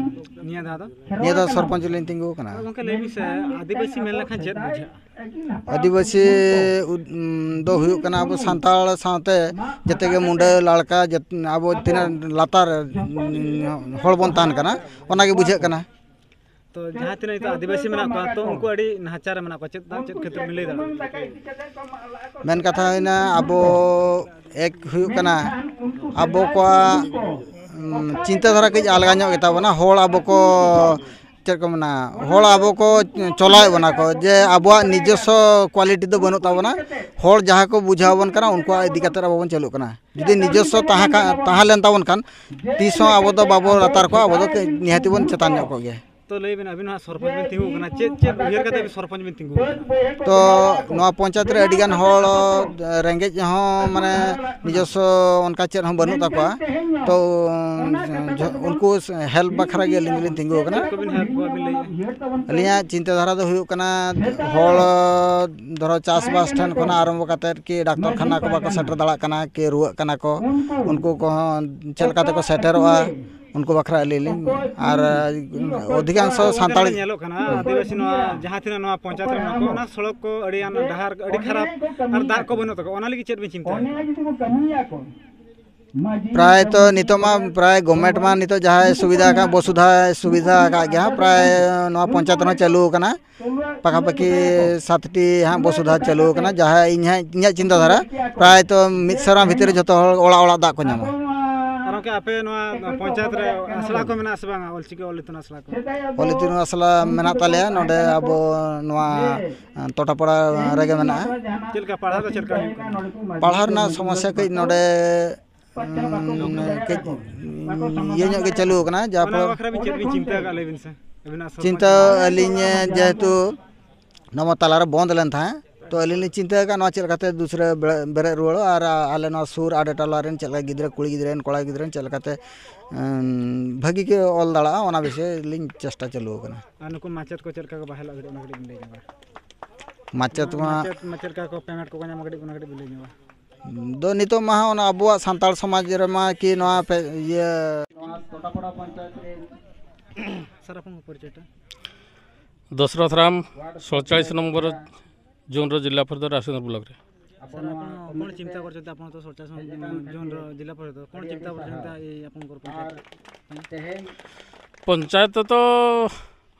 ᱱᱤᱭᱟᱹ ᱫᱷᱟᱣ ᱫᱚ? ᱱᱤᱭᱟᱹ ᱫᱷᱟᱣ ᱥᱚᱨᱯᱚᱧᱪ ᱞᱤᱧ ᱛᱤᱸᱜᱩ ᱟᱠᱟᱱᱟ᱾ ᱟᱫᱚ ᱜᱚᱢᱠᱮ, ᱞᱟᱹᱭ ᱵᱤᱱ ᱥᱮ, ᱟᱹᱫᱤᱵᱟᱹᱥᱤ ᱢᱮᱱ ᱞᱮᱠᱷᱟᱱ ᱪᱮᱫ ᱵᱩᱡᱷᱟᱹᱜᱼᱟ? ᱟᱹᱫᱤᱵᱟᱹᱥᱤ ᱩᱫ- ᱩᱢ, ᱫᱚ ᱦᱩᱭᱩᱜ ᱠᱟᱱᱟ ᱟᱵᱚ ᱥᱟᱱᱛᱟᱲ ᱥᱟᱶᱛᱮ ᱡᱮᱛᱮ ᱜᱮ ᱢᱩᱰᱟᱹ ᱞᱟᱲᱠᱟ ᱡᱮᱛ- ᱟᱵᱚ ᱛᱤᱱᱟᱹᱜ ᱞᱟᱛᱟᱨ ᱩᱢ, ᱦᱚᱲ ᱵᱚᱱ ᱛᱟᱦᱮᱱ ᱠᱟᱱᱟ, ᱚᱱᱟᱜᱮ ᱵᱩᱡᱷᱟᱹᱜ ᱠᱟᱱᱟ᱾ ᱛᱚ ᱡᱟᱦᱟᱸ ᱛᱤᱱᱟᱹᱜ ᱱᱤᱛᱚᱜ ᱟᱹᱫᱤᱵᱟᱹᱥᱤ ᱢᱮᱱᱟᱜ ᱠᱚᱣᱟ, ᱛᱚ ᱩᱱᱠᱩ ᱟᱹᱰᱤ ᱱᱟᱦᱟᱪᱟᱨ ᱨᱮ ᱢᱮᱱᱟᱜ ᱠᱚᱣᱟ᱾ ᱪᱮᱫ ᱪᱮᱫ ᱠᱷᱟᱹᱛᱤᱨ ᱵᱤᱱ ᱞᱟᱹᱭ ᱫᱟᱲᱮᱭᱟᱜᱼᱟ? ᱢᱮᱱ ᱠᱟᱛᱷᱟ ᱦᱩᱭᱱᱟ, ᱟᱵᱚ ᱮᱠ ᱦᱩᱭᱩᱜ ᱠᱟᱱᱟ ᱟᱵᱚ ᱠᱚᱣᱟᱜ ᱩᱢ, ᱪᱤᱱᱛᱟᱹ ᱫᱷᱟᱨᱟ ᱠᱟᱹᱡ ᱟᱞᱜᱟ ᱧᱚᱜ ᱜᱮᱛᱟ ᱵᱚᱱᱟ᱾ ᱦᱚᱲ ᱟᱵᱚ ᱠᱚ ᱪᱮᱫ ᱠᱚ ᱢᱮᱱᱟ, ᱦᱚᱲ ᱟᱵᱚ ᱠᱚ ᱪᱚᱞᱟᱣᱮᱫ ᱵᱚᱱᱟ ᱠᱚ, ᱡᱮ ᱟᱵᱚᱣᱟᱜ ᱱᱤᱡᱚᱥᱥᱚ ᱠᱣᱟᱞᱤᱴᱤ ᱫᱚ ᱵᱟᱹᱱᱩᱜ ᱛᱟᱵᱚᱱᱟ᱾ ᱦᱚᱲ ᱡᱟᱦᱟᱸ ᱠᱚ ᱵᱩᱡᱷᱟᱹᱣ ᱟᱵᱚᱱ ᱠᱟᱱᱟ, ᱩᱱᱠᱩᱣᱟᱜ ᱤᱫᱤ ᱠᱟᱛᱮ ᱟᱵᱚ ᱵᱚᱱ ᱪᱟᱹᱞᱩᱜ ᱠᱟᱱᱟ᱾ ᱡᱩᱫᱤ ᱱᱤᱡᱚᱥᱥᱚ ᱛᱟᱦᱮᱸ ᱠᱟ- ᱛᱟᱦᱮᱸ ᱞᱮᱱ ᱛᱟᱵᱚᱱ ᱠᱷᱟᱱ, ᱛᱤᱥ ᱦᱚᱸ ᱟᱵᱚ ᱫᱚ ᱵᱟᱵᱚ ᱞᱟᱛᱟᱨ ᱠᱚᱜᱼᱟ, ᱟᱵᱚ ᱫᱚ ᱱᱤᱦᱟᱹᱛᱤ ᱵᱚᱱ ᱪᱮᱛᱟᱱ ᱧᱚᱜ ᱠᱚᱜ ᱜᱮᱭᱟ᱾ ᱛᱚ ᱞᱟᱹᱭ ᱵᱤᱱ, ᱟᱹᱵᱤᱱ ᱦᱟᱸᱜ ᱥᱚᱨᱯᱚᱧᱪ ᱵᱤᱱ ᱛᱤᱸᱜᱩ ᱠᱟᱱᱟ, ᱪᱮᱫ ᱪᱮᱫ ᱩᱭᱦᱟᱹᱨ ᱠᱟᱛᱮ ᱵᱤᱱ ᱥᱚᱨᱯᱚᱧᱪ ᱵᱤᱱ ᱛᱤᱸᱜᱩ ᱠᱟᱱᱟ? ᱛᱚ ᱱᱚᱣᱟ ᱯᱚᱧᱪᱟᱭᱮᱛ ᱨᱮ ᱟᱹᱰᱤᱜᱟᱱ ᱦᱚᱲ ᱨᱮᱸᱜᱮᱡ ᱦᱚᱸ, ᱢᱟᱱᱮ, ᱱᱤᱡᱚᱥᱥᱚ ᱚᱱᱠᱟ ᱪᱮᱫ ᱦᱚᱸ ᱵᱟᱹᱱᱩᱜ ᱛᱟᱠᱚᱣᱟ᱾ ᱛᱚ ᱡᱷᱚ- ᱩᱱᱠᱩ ᱦᱮᱞᱯ ᱵᱟᱠᱷᱨᱟ ᱜᱮ ᱟᱹᱞᱤᱧ ᱫᱚᱞᱤᱧ ᱛᱤᱸᱜᱩ ᱟᱠᱟᱱᱟ᱾ ᱪᱮᱫ ᱠᱚᱵᱤᱱ ᱦᱮᱞᱯ ᱠᱚᱣᱟ ᱵᱤᱱ ᱞᱟᱹᱭᱮᱫᱼᱟ? ᱟᱹᱞᱤᱧᱟᱜ ᱪᱤᱱᱛᱟᱹ ᱫᱷᱟᱨᱟ ᱫᱚ ᱦᱩᱭᱩᱜ ᱠᱟᱱᱟ, ᱦᱚᱲ ᱫᱷᱚᱨᱚ ᱪᱟᱥᱵᱟᱥ ᱴᱷᱮᱱ ᱠᱷᱚᱱᱟᱜ ᱟᱨᱟᱢᱵᱷᱚ ᱠᱟᱛᱮᱫ ᱠᱤ ᱰᱟᱠᱛᱚᱨ ᱠᱷᱟᱱᱟ ᱠᱚ ᱵᱟᱠᱚ ᱥᱮᱴᱮᱨ ᱫᱟᱲᱮᱭᱟᱜ ᱠᱟᱱᱟ, ᱠᱤ ᱨᱩᱣᱟᱹᱜ ᱠᱟᱱᱟ ᱠᱚ, ᱩᱱᱠᱩ ᱠᱚᱦᱚᱸ ᱪᱮᱫ ᱞᱮᱠᱟ ᱛᱮᱠᱚ ᱥᱮᱴᱮᱨᱚᱜᱼᱟ, ᱩᱱᱠᱩ ᱵᱟᱠᱷᱨᱟ ᱟᱹᱞᱤᱧ ᱞᱤᱧ, ᱟᱨ ᱚᱫᱷᱤᱠᱟᱝᱥᱚ ᱥᱟᱱᱛᱟᱲ ᱧᱮᱞᱚᱜ ᱠᱟᱱᱟ, ᱟᱹᱫᱤᱵᱟᱹᱥᱤ ᱱᱚᱣᱟ ᱡᱟᱦᱟᱸ ᱛᱤᱱᱟᱹᱜ ᱱᱚᱣᱟ ᱯᱚᱧᱪᱟᱭᱮᱛ ᱨᱮ ᱢᱮᱱᱟᱜ ᱠᱚᱣᱟ, ᱚᱱᱟ ᱥᱚᱲᱚᱠ ᱠᱚ ᱟᱹᱰᱤ ᱜᱟᱱ ᱰᱟᱦᱟᱨ ᱟᱹᱰᱤ ᱠᱷᱟᱨᱟᱯ, ᱟᱨ ᱫᱟᱜ ᱠᱚ ᱵᱟᱹᱱᱩᱜ ᱛᱟᱠᱚᱣᱟ, ᱚᱱᱟ ᱞᱟᱹᱜᱤᱫ ᱪᱮᱫ ᱵᱤᱱ ᱪᱤᱱᱛᱟᱹᱭᱟ? ᱯᱨᱟᱭ ᱛᱚ ᱱᱤᱛᱚᱜ ᱢᱟ ᱯᱨᱟᱭ ᱜᱚᱵᱷᱢᱮᱱᱴ ᱢᱟ ᱱᱤᱛᱚᱜ ᱡᱟᱦᱟᱸᱭ ᱥᱩᱵᱤᱫᱷᱟ ᱟᱠᱟᱫ, ᱵᱚᱥᱩᱫᱷᱟ ᱥᱩᱵᱤᱫᱷᱟ ᱟᱠᱟᱫ ᱜᱮᱭᱟ, ᱯᱨᱟᱭ ᱱᱚᱣᱟ ᱯᱚᱧᱪᱟᱭᱮᱛ ᱨᱮᱦᱚᱸ ᱪᱟᱹᱞᱩ ᱟᱠᱟᱱᱟ᱾ ᱯᱟᱠᱟᱯᱟᱠᱤ ᱥᱟᱛᱴᱤ ᱦᱟᱸᱜ ᱵᱚᱥᱩᱫᱷᱟ ᱪᱟᱹᱞᱩ ᱟᱠᱟᱱᱟ, ᱡᱟᱦᱟᱸ ᱤᱧ ᱦᱟᱸᱜ, ᱤᱧᱟᱹᱜ ᱪᱤᱱᱛᱟᱹ ᱫᱷᱟᱨᱟ, ᱯᱨᱟᱭ ᱛᱚ ᱢᱤᱫ ᱥᱮᱨᱢᱟ ᱵᱷᱤᱛᱤᱨ ᱨᱮ ᱡᱷᱚᱛᱚ ᱦᱚᱲ ᱚᱲᱟᱜ ᱚᱲᱟᱜ ᱫᱟᱜ ᱠᱚ ᱧᱟᱢᱟ᱾ ᱟᱨ ᱜᱚᱢᱠᱮ, ᱟᱯᱮ ᱱᱚᱣᱟ ᱯᱚᱧᱪᱟᱭᱮᱛ ᱨᱮ ᱟᱥᱲᱟ ᱠᱚ ᱢᱮᱱᱟᱜᱼᱟ ᱥᱮ ᱵᱟᱝᱟ, ᱚᱞᱪᱤᱠᱤ ᱚᱞ ᱤᱛᱩᱱ ᱟᱥᱲᱟ ᱠᱚ? ᱚᱞ ᱤᱛᱩᱱ ᱟᱥᱲᱟ ᱢᱮᱱᱟᱜ ᱛᱟᱞᱮᱭᱟ ᱱᱚᱰᱮ, ᱟᱵᱚ ᱱᱚᱣᱟ ᱴᱚᱴᱟᱯᱟᱲᱟ ᱨᱮᱜᱮ ᱢᱮᱱᱟᱜᱼᱟ᱾ ᱪᱮᱫ ᱞᱮᱠᱟ ᱯᱟᱲᱦᱟᱣ ᱫᱚ ᱪᱮᱫ ᱞᱮᱠᱟ ᱦᱩᱭᱩᱜ ᱠᱟᱱᱟ? ᱯᱟᱲᱦᱟᱣ ᱨᱮᱱᱟᱜ ᱥᱚᱢᱚᱥᱥᱟ ᱠᱟᱹᱡ ᱱᱚᱰᱮ ᱩᱸ, ᱠᱟᱹᱡ ᱤᱭᱟᱹ ᱧᱚᱜ ᱜᱮ ᱪᱟᱹᱞᱩ ᱟᱠᱟᱱᱟ, ᱡᱟᱦᱟᱸ ᱚᱱᱟ ᱯᱚᱨ ᱵᱟᱠᱷᱨᱟ ᱵᱤᱱ ᱪᱮᱫ ᱵᱤᱱ ᱪᱤᱱᱛᱟᱹ ᱟᱠᱟᱫ, ᱞᱟᱹᱭ ᱵᱤᱱ ᱥᱮ? ᱟᱹᱵᱤᱱᱟᱜ ᱥᱚᱨᱯᱚᱧᱪ ᱪᱤᱱᱛᱟᱹ ᱟᱹᱞᱤᱧ, ᱡᱮᱦᱮᱛᱩ ᱱᱚᱣᱟ ᱛᱟᱞᱟᱨᱮ ᱵᱚᱱᱫ ᱞᱮᱱ ᱛᱟᱦᱮᱸᱫ, ᱛᱚ ᱟᱹᱞᱤᱧ ᱞᱤᱧ ᱪᱤᱱᱛᱟᱹ ᱟᱠᱟᱫ ᱱᱚᱣᱟ ᱪᱮᱫ ᱞᱮᱠᱟᱛᱮ ᱫᱩᱥᱨᱟᱹ ᱵᱮᱲᱮ-, ᱵᱮᱨᱮᱫ ᱨᱩᱣᱟᱹᱲᱚᱜᱼᱟ ᱟᱨ ᱟᱞᱮ ᱱᱚᱣᱟ ᱥᱩᱨ ᱟᱰᱮ ᱴᱚᱞᱟ ᱨᱮᱱ ᱪᱮᱫ ᱞᱮᱠᱟ ᱜᱤᱫᱽᱨᱟᱹ, ᱠᱩᱲᱤ ᱜᱤᱫᱽᱨᱟᱹ ᱨᱮᱱ, ᱠᱚᱲᱟ ᱜᱤᱫᱽᱨᱟᱹ ᱨᱮᱱ ᱪᱮᱫ ᱞᱮᱠᱟᱛᱮ, ᱮᱸ, ᱵᱷᱟᱹᱜᱤ ᱠᱚ ᱚᱞ ᱫᱟᱲᱮᱭᱟᱜᱼᱟ, ᱚᱱᱟ ᱵᱤᱥᱚᱭ ᱞᱤᱧ ᱪᱮᱥᱴᱟ ᱪᱟᱹᱞᱩ ᱟᱠᱟᱱᱟ᱾ ᱟᱨ ᱱᱩᱠᱩ ᱢᱟᱪᱮᱫ ᱠᱚ ᱪᱮᱫ ᱞᱮᱠᱟ ᱠᱚ ᱵᱟᱦᱟᱞ ᱟᱹᱜᱩ ᱫᱟᱲᱮᱭᱟᱜᱼᱟ, ᱚᱱᱟ ᱠᱟᱹᱴᱤᱡ ᱵᱤᱱ ᱞᱟᱹᱭ ᱧᱚᱜᱟ? ᱢᱟᱪᱮᱫ ᱢᱟ ᱢᱟᱪᱮᱫ ᱢᱟ ᱪᱮᱫ ᱞᱮᱠᱟ ᱠᱚ ᱯᱮᱢᱮᱱᱴ ᱠᱚᱠᱚ ᱧᱟᱢᱟ, ᱠᱟᱹᱴᱤᱡ ᱚᱱᱟ ᱠᱟᱹᱴᱤᱡ ᱵᱤᱱ ᱞᱟᱹᱭ ᱧᱚᱜᱟ? ᱫᱚ ᱱᱤᱛᱚᱜ ᱢᱟ ᱦᱟᱸᱜ ᱚᱱᱟ ᱟᱵᱚᱣᱟᱜ ᱥᱟᱱᱛᱟᱲ ᱥᱚᱢᱟᱡᱽ ᱨᱮᱢᱟ ᱠᱤ ᱱᱚᱣᱟ ᱯᱮ-, ᱤᱭᱟᱹ ᱥᱟᱨ, ᱟᱯᱱᱟᱨ ᱯᱚᱨᱤᱪᱚᱭ ᱴᱟ᱾ ᱫᱚᱥᱨᱚᱛᱷ ᱨᱟᱢ, ᱥᱟᱛᱪᱚᱞᱞᱤᱥ ᱱᱚᱢᱵᱚᱨ ଜୋନ୍ର ଜିଲ୍ଲା ପରିଷଦ ରାଜେନ୍ଦ୍ର ବ୍ଲକରେ। ସାର୍, ଆପଣ କ'ଣ ଚିନ୍ତା କରିଛନ୍ତି? ଆପଣ ତ ସଡ଼ଚାଳିଶ ଜୋନ୍ର ଜିଲ୍ଲା ପରିଷଦ, କ'ଣ ଚିନ୍ତା କରିଛନ୍ତି ଏଇ ଆପଣଙ୍କର ପଞ୍ଚାୟତ? ପଞ୍ଚାୟତ ତ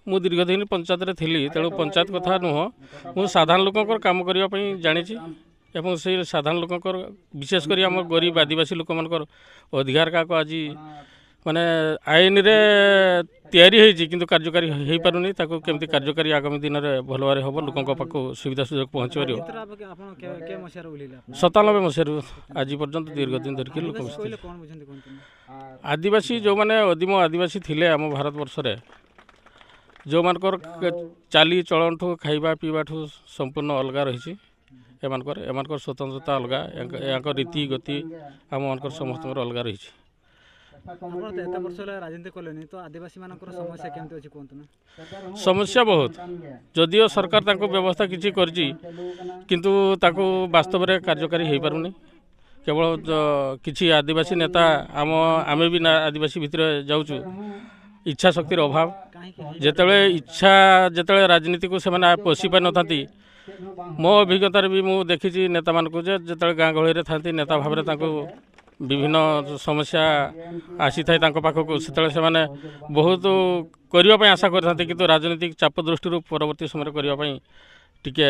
ମୁଁ ଦୀର୍ଘ ଦିନ ପଞ୍ଚାୟତରେ ଥିଲି, ତେଣୁ ପଞ୍ଚାୟତ କଥା ନୁହଁ, ମୁଁ ସାଧାରଣ ଲୋକଙ୍କର କାମ କରିବା ପାଇଁ ଜାଣିଛି ଏବଂ ସେଇ ସାଧାରଣ ଲୋକଙ୍କର, ବିଶେଷ କରି ଆମ ଗରିବ ଆଦିବାସୀ ଲୋକମାନଙ୍କର ଅଧିକାର କାହାକୁ ଆଜି, ମାନେ, ଆଇନରେ ତିଆରି ହେଇଛି, କିନ୍ତୁ କାର୍ଯ୍ୟକାରୀ ହେଇପାରୁନି। ତାକୁ କେମିତି କାର୍ଯ୍ୟକାରୀ ଆଗାମୀ ଦିନରେ ଭଲ ଭାବରେ ହେବ, ଲୋକଙ୍କ ପାଖକୁ ସୁବିଧା ସୁଯୋଗ ପହଞ୍ଚିପାରିବ। କେତେଟା ଆପଣ, ଆପଣ କେ, କେ ମସିହାରୁ ଓହ୍ଲେଇଲେ ଆପଣ? ସତାନବେ ମସିହାରୁ ଆଜି ପର୍ଯ୍ୟନ୍ତ ଦୀର୍ଘ ଦିନ ଧରିକି ଲୋକ ଆଦିବାସୀ କହିଲେ କ'ଣ ବୁଝନ୍ତି, କୁହନ୍ତୁ ନା? ଆଦିବାସୀ, ଯେଉଁମାନେ ଆଦିମ ଆଦିବାସୀ ଥିଲେ ଆମ ଭାରତବର୍ଷରେ, ଯେଉଁମାନଙ୍କର କେ-, ଚାଲି ଚଳନଠୁ, ଖାଇବା ପିଇବାଠୁ ସମ୍ପୂର୍ଣ୍ଣ ଅଲଗା ରହିଛି। ଏମାନଙ୍କର, ଏମାନଙ୍କର ସ୍ୱତନ୍ତ୍ରତା ଅଲଗା, ୟାଙ୍କ, ୟାଙ୍କ ରୀତି ଗତି ଆମମାନଙ୍କର ସମସ୍ତଙ୍କର ଅଲଗା ରହିଛି। ଆପଣ ତ ଏତେ ବର୍ଷ ହେଲା ରାଜନୀତି କଲେଣି, ତ ଆଦିବାସୀମାନଙ୍କର ସମସ୍ୟା କେମିତି ଅଛି, କୁହନ୍ତୁ ନା? ସମସ୍ୟା ବହୁତ। ଯଦିଓ ସରକାର ତାଙ୍କୁ ବ୍ୟବସ୍ଥା କିଛି କରିଛି, କିନ୍ତୁ ତାକୁ ବାସ୍ତବରେ କାର୍ଯ୍ୟକାରୀ ହେଇପାରୁନି। କେବଳ ଜ-, କିଛି ଆଦିବାସୀ ନେତା, ଆମ, ଆମେ ବି ନା, ଆଦିବାସୀ ଭିତରେ ଯାଉଛୁ, ଇଚ୍ଛା ଶକ୍ତିର ଅଭାବ। ଯେତେବେଳେ ଇଚ୍ଛା, ଯେତେବେଳେ ରାଜନୀତିକୁ ସେମାନେ ପଶି ପାରିନଥାନ୍ତି, ମୋ ଅଭିଜ୍ଞତାରେ ବି ମୁଁ ଦେଖିଛି ନେତାମାନଙ୍କୁ ଯେ ଯେତେବେଳେ ଗାଁ ଗହଳିରେ ଥାନ୍ତି, ନେତା ଭାବରେ ତାଙ୍କୁ ବିଭିନ୍ନ ସମସ୍ୟା ଆସିଥାଏ ତାଙ୍କ ପାଖକୁ, ସେତେବେଳେ ସେମାନେ ବହୁତ କରିବା ପାଇଁ ଆଶା କରିଥାନ୍ତି, କିନ୍ତୁ ରାଜନୈତିକ ଚାପ ଦୃଷ୍ଟିରୁ ପରବର୍ତ୍ତୀ ସମୟରେ କରିବା ପାଇଁ ଟିକେ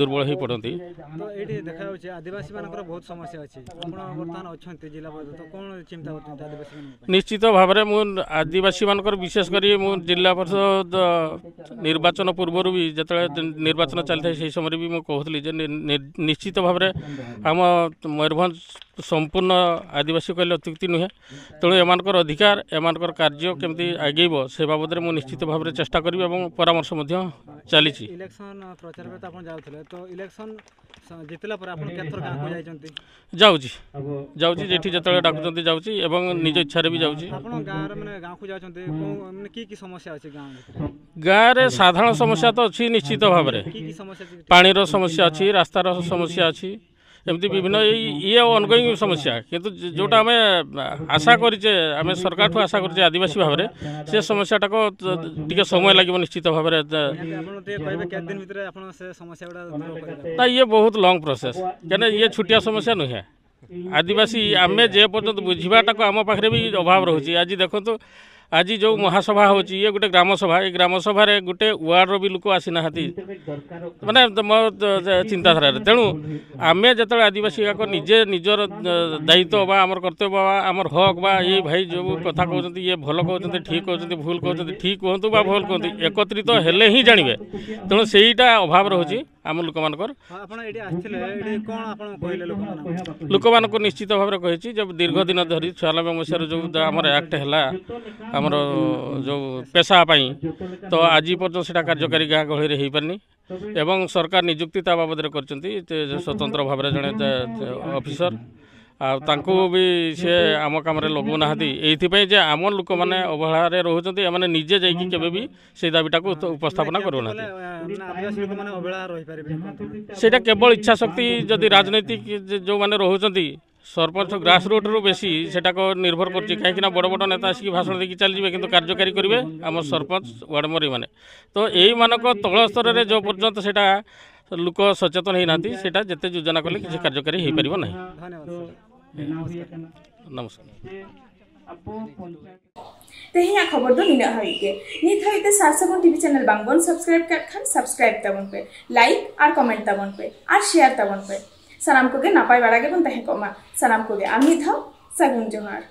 ଦୁର୍ବଳ ହେଇ ପଡ଼ନ୍ତି। ତ ଏଇଠି ଦେଖାଯାଉଛି ଆଦିବାସୀମାନଙ୍କର ବହୁତ ସମସ୍ୟା ଅଛି। ଆପଣ ବର୍ତ୍ତମାନ ଅଛନ୍ତି ଜିଲ୍ଲା ପରିଷଦ, ତ କ'ଣ ଚିନ୍ତା କରୁଛନ୍ତି ଆଦିବାସୀମାନଙ୍କ ପାଇଁ? ନିଶ୍ଚିତ ଭାବରେ ମୁଁ ଆଦିବାସୀମାନଙ୍କର, ବିଶେଷ କରି ମୁଁ ଜିଲ୍ଲା ପରିଷଦ ନିର୍ବାଚନ ପୂର୍ବରୁ ବି, ଯେତେବେଳେ ନିର୍ବାଚନ ଚାଲିଥାଏ, ସେହି ସମୟରେ ବି ମୁଁ କହୁଥିଲି ଯେ ନି-, ନି-, ନିଶ୍ଚିତ ଭାବରେ ଆମ ମୟୂରଭଞ୍ଜ ସମ୍ପୂର୍ଣ୍ଣ ଆଦିବାସୀ କହିଲେ ଅତ୍ୟୁକ୍ତି ନୁହେଁ। ତେଣୁ ଏମାନଙ୍କର ଅଧିକାର, ଏମାନଙ୍କର କାର୍ଯ୍ୟ କେମିତି ଆଗେଇବ, ସେ ବାବଦରେ ମୁଁ ନିଶ୍ଚିତ ଭାବରେ ଚେଷ୍ଟା କରିବି ଏବଂ ପରାମର୍ଶ ମଧ୍ୟ ଚାଲିଛି। ଇଲେକ୍ସନ ପ୍ରଚାର ତ ଆପଣ ଯାଉଥିଲେ, ତ ଇଲେକ୍ସନ ସ- ଜିତିଲା ପରେ ଆପଣ କେତେ ଥର ଗାଁକୁ ଯାଇଛନ୍ତି? ଯାଉଛି, ଯାଉଛି, ଯେଠି ଯେତେବେଳେ ଡାକୁଛନ୍ତି ଯାଉଛି ଏବଂ ନିଜ ଇଚ୍ଛାରେ ବି ଯାଉଛି। ଆପଣ ଗାଁରେ, ମାନେ, ଗାଁକୁ ଯାଉଛନ୍ତି, କୋଉ, ମାନେ, କି କି ସମସ୍ୟା ଅଛି ଗାଁ ଭିତରେ? ଗାଁରେ ସାଧାରଣ ସମସ୍ୟା ତ ଅଛି ନିଶ୍ଚିତ ଭାବରେ। କି କି ସମସ୍ୟା ଅଛି? ପାଣିର ସମସ୍ୟା ଅଛି, ରାସ୍ତାର ସମସ୍ୟା ଅଛି, ଏମିତି ବିଭିନ୍ନ ଏଇ ଇଏ ଅନଗୋଇଂ ସମସ୍ୟା। କିନ୍ତୁ ଯେ- ଯୋଉଟା ଆମେ ଆଶା କରିଛେ, ଆମେ ସରକାରଠୁ ଆଶା କରିଛେ ଆଦିବାସୀ ଭାବରେ, ସେ ସମସ୍ୟାଟାକୁ ତ- ଟିକେ ସମୟ ଲାଗିବ ନିଶ୍ଚିତ ଭାବରେ। ତ- ନିହାତି, ଆପଣ ଟିକେ କହିବେ କେତେ ଦିନ ଭିତରେ ଆପଣ ସେ ସମସ୍ୟା ଗୁଡ଼ା ଦୂର କରିବେ? ନା, ଇଏ ବହୁତ ଲଙ୍ଗ ପ୍ରୋସେସ୍, କାହିଁକିନା ଇଏ ଛୋଟିଆ ସମସ୍ୟା ନୁହେଁ। ଆଦିବାସୀ ଆମେ ଯେ ପର୍ଯ୍ୟନ୍ତ ବୁଝିବାଟାକୁ ଆମ ପାଖରେ ବି ଅଭାବ ରହୁଛି। ଆଜି ଦେଖନ୍ତୁ, ଆଜି ଯେଉଁ ମହାସଭା ହେଉଛି, ଇଏ ଗୋଟେ ଗ୍ରାମସଭା, ଏ ଗ୍ରାମସଭାରେ ଗୋଟେ ୱାର୍ଡର ବି ଲୋକ ଆସିନାହାନ୍ତି, ମାନେ, ତ ମୋ ତ- ତ ଚିନ୍ତାଧାରାରେ। ତେଣୁ ଆମେ ଯେତେବେଳେ ଆଦିବାସୀ ଯାକ ନିଜେ ନିଜର, ଅ, ଦାୟିତ୍ୱ ବା ଆମର କର୍ତ୍ତବ୍ୟ ବା ଆମର ହକ୍ ବା ଏଇ ଭାଇ ଯେଉଁ କଥା କହୁଛନ୍ତି, ଇଏ ଭଲ କହୁଛନ୍ତି, ଠିକ୍ କହୁଛନ୍ତି, ଭୁଲ କହୁଛନ୍ତି, ଠିକ୍ କୁହନ୍ତୁ ବା ଭୁଲ କୁହନ୍ତୁ, ଏକତ୍ରିତ ହେଲେ ହିଁ ଜାଣିବେ। ତେଣୁ ସେଇଟା ଅଭାବ ରହୁଛି ଆମ ଲୋକମାନଙ୍କର। ହଁ, ଆପଣ ଏଠି ଆସିଥିଲେ, ଏଠି କ'ଣ ଆପଣ କହିଲେ ଲୋକମାନଙ୍କୁ? ଲୋକମାନଙ୍କୁ ନିଶ୍ଚିତ ଭାବରେ କହିଛି ଯେ ଦୀର୍ଘ ଦିନ ଧରି ଛୟାନବେ ମସିହାରୁ ଯେଉଁ ଦ- ଆମର ଆକ୍ଟ ହେଲା, ଆମର ଯେଉଁ ପେସା ପାଇଁ, ତ ଆଜି ପର୍ଯ୍ୟନ୍ତ ସେଇଟା କାର୍ଯ୍ୟକାରୀ ଗାଁ ଗହଳିରେ ହେଇପାରିନି। ଏବଂ ସରକାର ନିଯୁକ୍ତି ତା ବାବଦରେ କରିଛନ୍ତି, ଯେ ସ୍ୱତନ୍ତ୍ର ଭାବରେ ଜଣେ, ଯେ, ଯେ ଅଫିସର। ଆଉ ତାଙ୍କୁ ବି ସେ ଆମ କାମରେ ଲଗଉନାହାନ୍ତି, ଏଇଥିପାଇଁ ଯେ ଆମ ଲୋକମାନେ ଅବହେଳାରେ ରହୁଛନ୍ତି। ଏମାନେ ନିଜେ ଯାଇକି କେବେ ବି ସେଇ ଦାବିଟାକୁ ଉତ- ଉପସ୍ଥାପନା କରୁନାହାନ୍ତି। ସେଇଟା କେବଳ ଇଚ୍ଛା ଶକ୍ତି। ଯଦି ରାଜନୈତିକ ଯେ- ଯେଉଁମାନେ ରହୁଛନ୍ତି, ସରପଞ୍ଚ ଗ୍ରାସ ରୁଟ୍ରୁ ବେଶୀ ସେଟାକୁ ନିର୍ଭର କରୁଛି। କାହିଁକିନା ବଡ଼ ବଡ଼ ନେତା ଆସିକି ଭାଷଣ ଦେଇକି ଚାଲିଯିବେ, କିନ୍ତୁ କାର୍ଯ୍ୟକାରୀ କରିବେ ଆମ ସରପଞ୍ଚ, ୱାର୍ଡ ମେମ୍ବରମାନେ। ତ ଏଇମାନଙ୍କ ତଳ ସ୍ତରରେ ଯେଉଁ ପର୍ଯ୍ୟନ୍ତ ସେଇଟା ଲୋକ ସଚେତନ ହେଇନାହାନ୍ତି, ସେଇଟା ଯେତେ ଯୋଜନା କଲେ କିଛି କାର୍ଯ୍ୟକାରୀ ହେଇପାରିବ ନାହିଁ। ନମସ୍କାର। ᱛᱮᱦᱮᱧᱟᱜ ᱠᱷᱚᱵᱚᱨ ᱫᱚ ᱱᱤᱱᱟᱹᱜ ᱦᱟᱹᱵᱤᱡ ᱜᱮ᱾ ᱱᱤᱛ ᱦᱟᱹᱵᱤᱡ ᱛᱮ ᱥᱟᱨ ᱥᱟᱹᱜᱩᱱ ᱴᱤᱵᱷᱤ ᱪᱮᱱᱮᱞ ᱵᱟᱝ ᱵᱚᱱ ᱥᱟᱵᱥᱠᱨᱟᱭᱤᱵ ᱠᱟᱜ ᱠᱷᱟᱱ ᱥᱟᱵᱥᱠᱨᱟᱭᱤᱵ ᱛᱟᱵᱚᱱ ᱯᱮ, ᱞᱟᱭᱤᱠ ᱟᱨ ᱠᱚᱢᱮᱱᱴ ᱛᱟᱵᱚᱱ ᱯᱮ ᱟᱨ ᱥᱮᱭᱟᱨ ᱛᱟᱵᱚᱱ ᱯᱮ᱾ ᱥᱟᱱᱟᱢ ᱠᱚᱜᱮ ᱱᱟᱯᱟᱭ ᱵᱟᱲᱟ ᱜᱮᱵᱚᱱ ᱛᱟᱦᱮᱸ ᱠᱚᱜ ᱢᱟ᱾ ᱥᱟᱱᱟᱢ ᱠᱚᱜᱮ ᱟᱨ ᱢᱤᱫ ᱫᱷᱟᱣ ᱥᱟᱹᱜᱩᱱ ᱡᱚᱦᱟᱨ᱾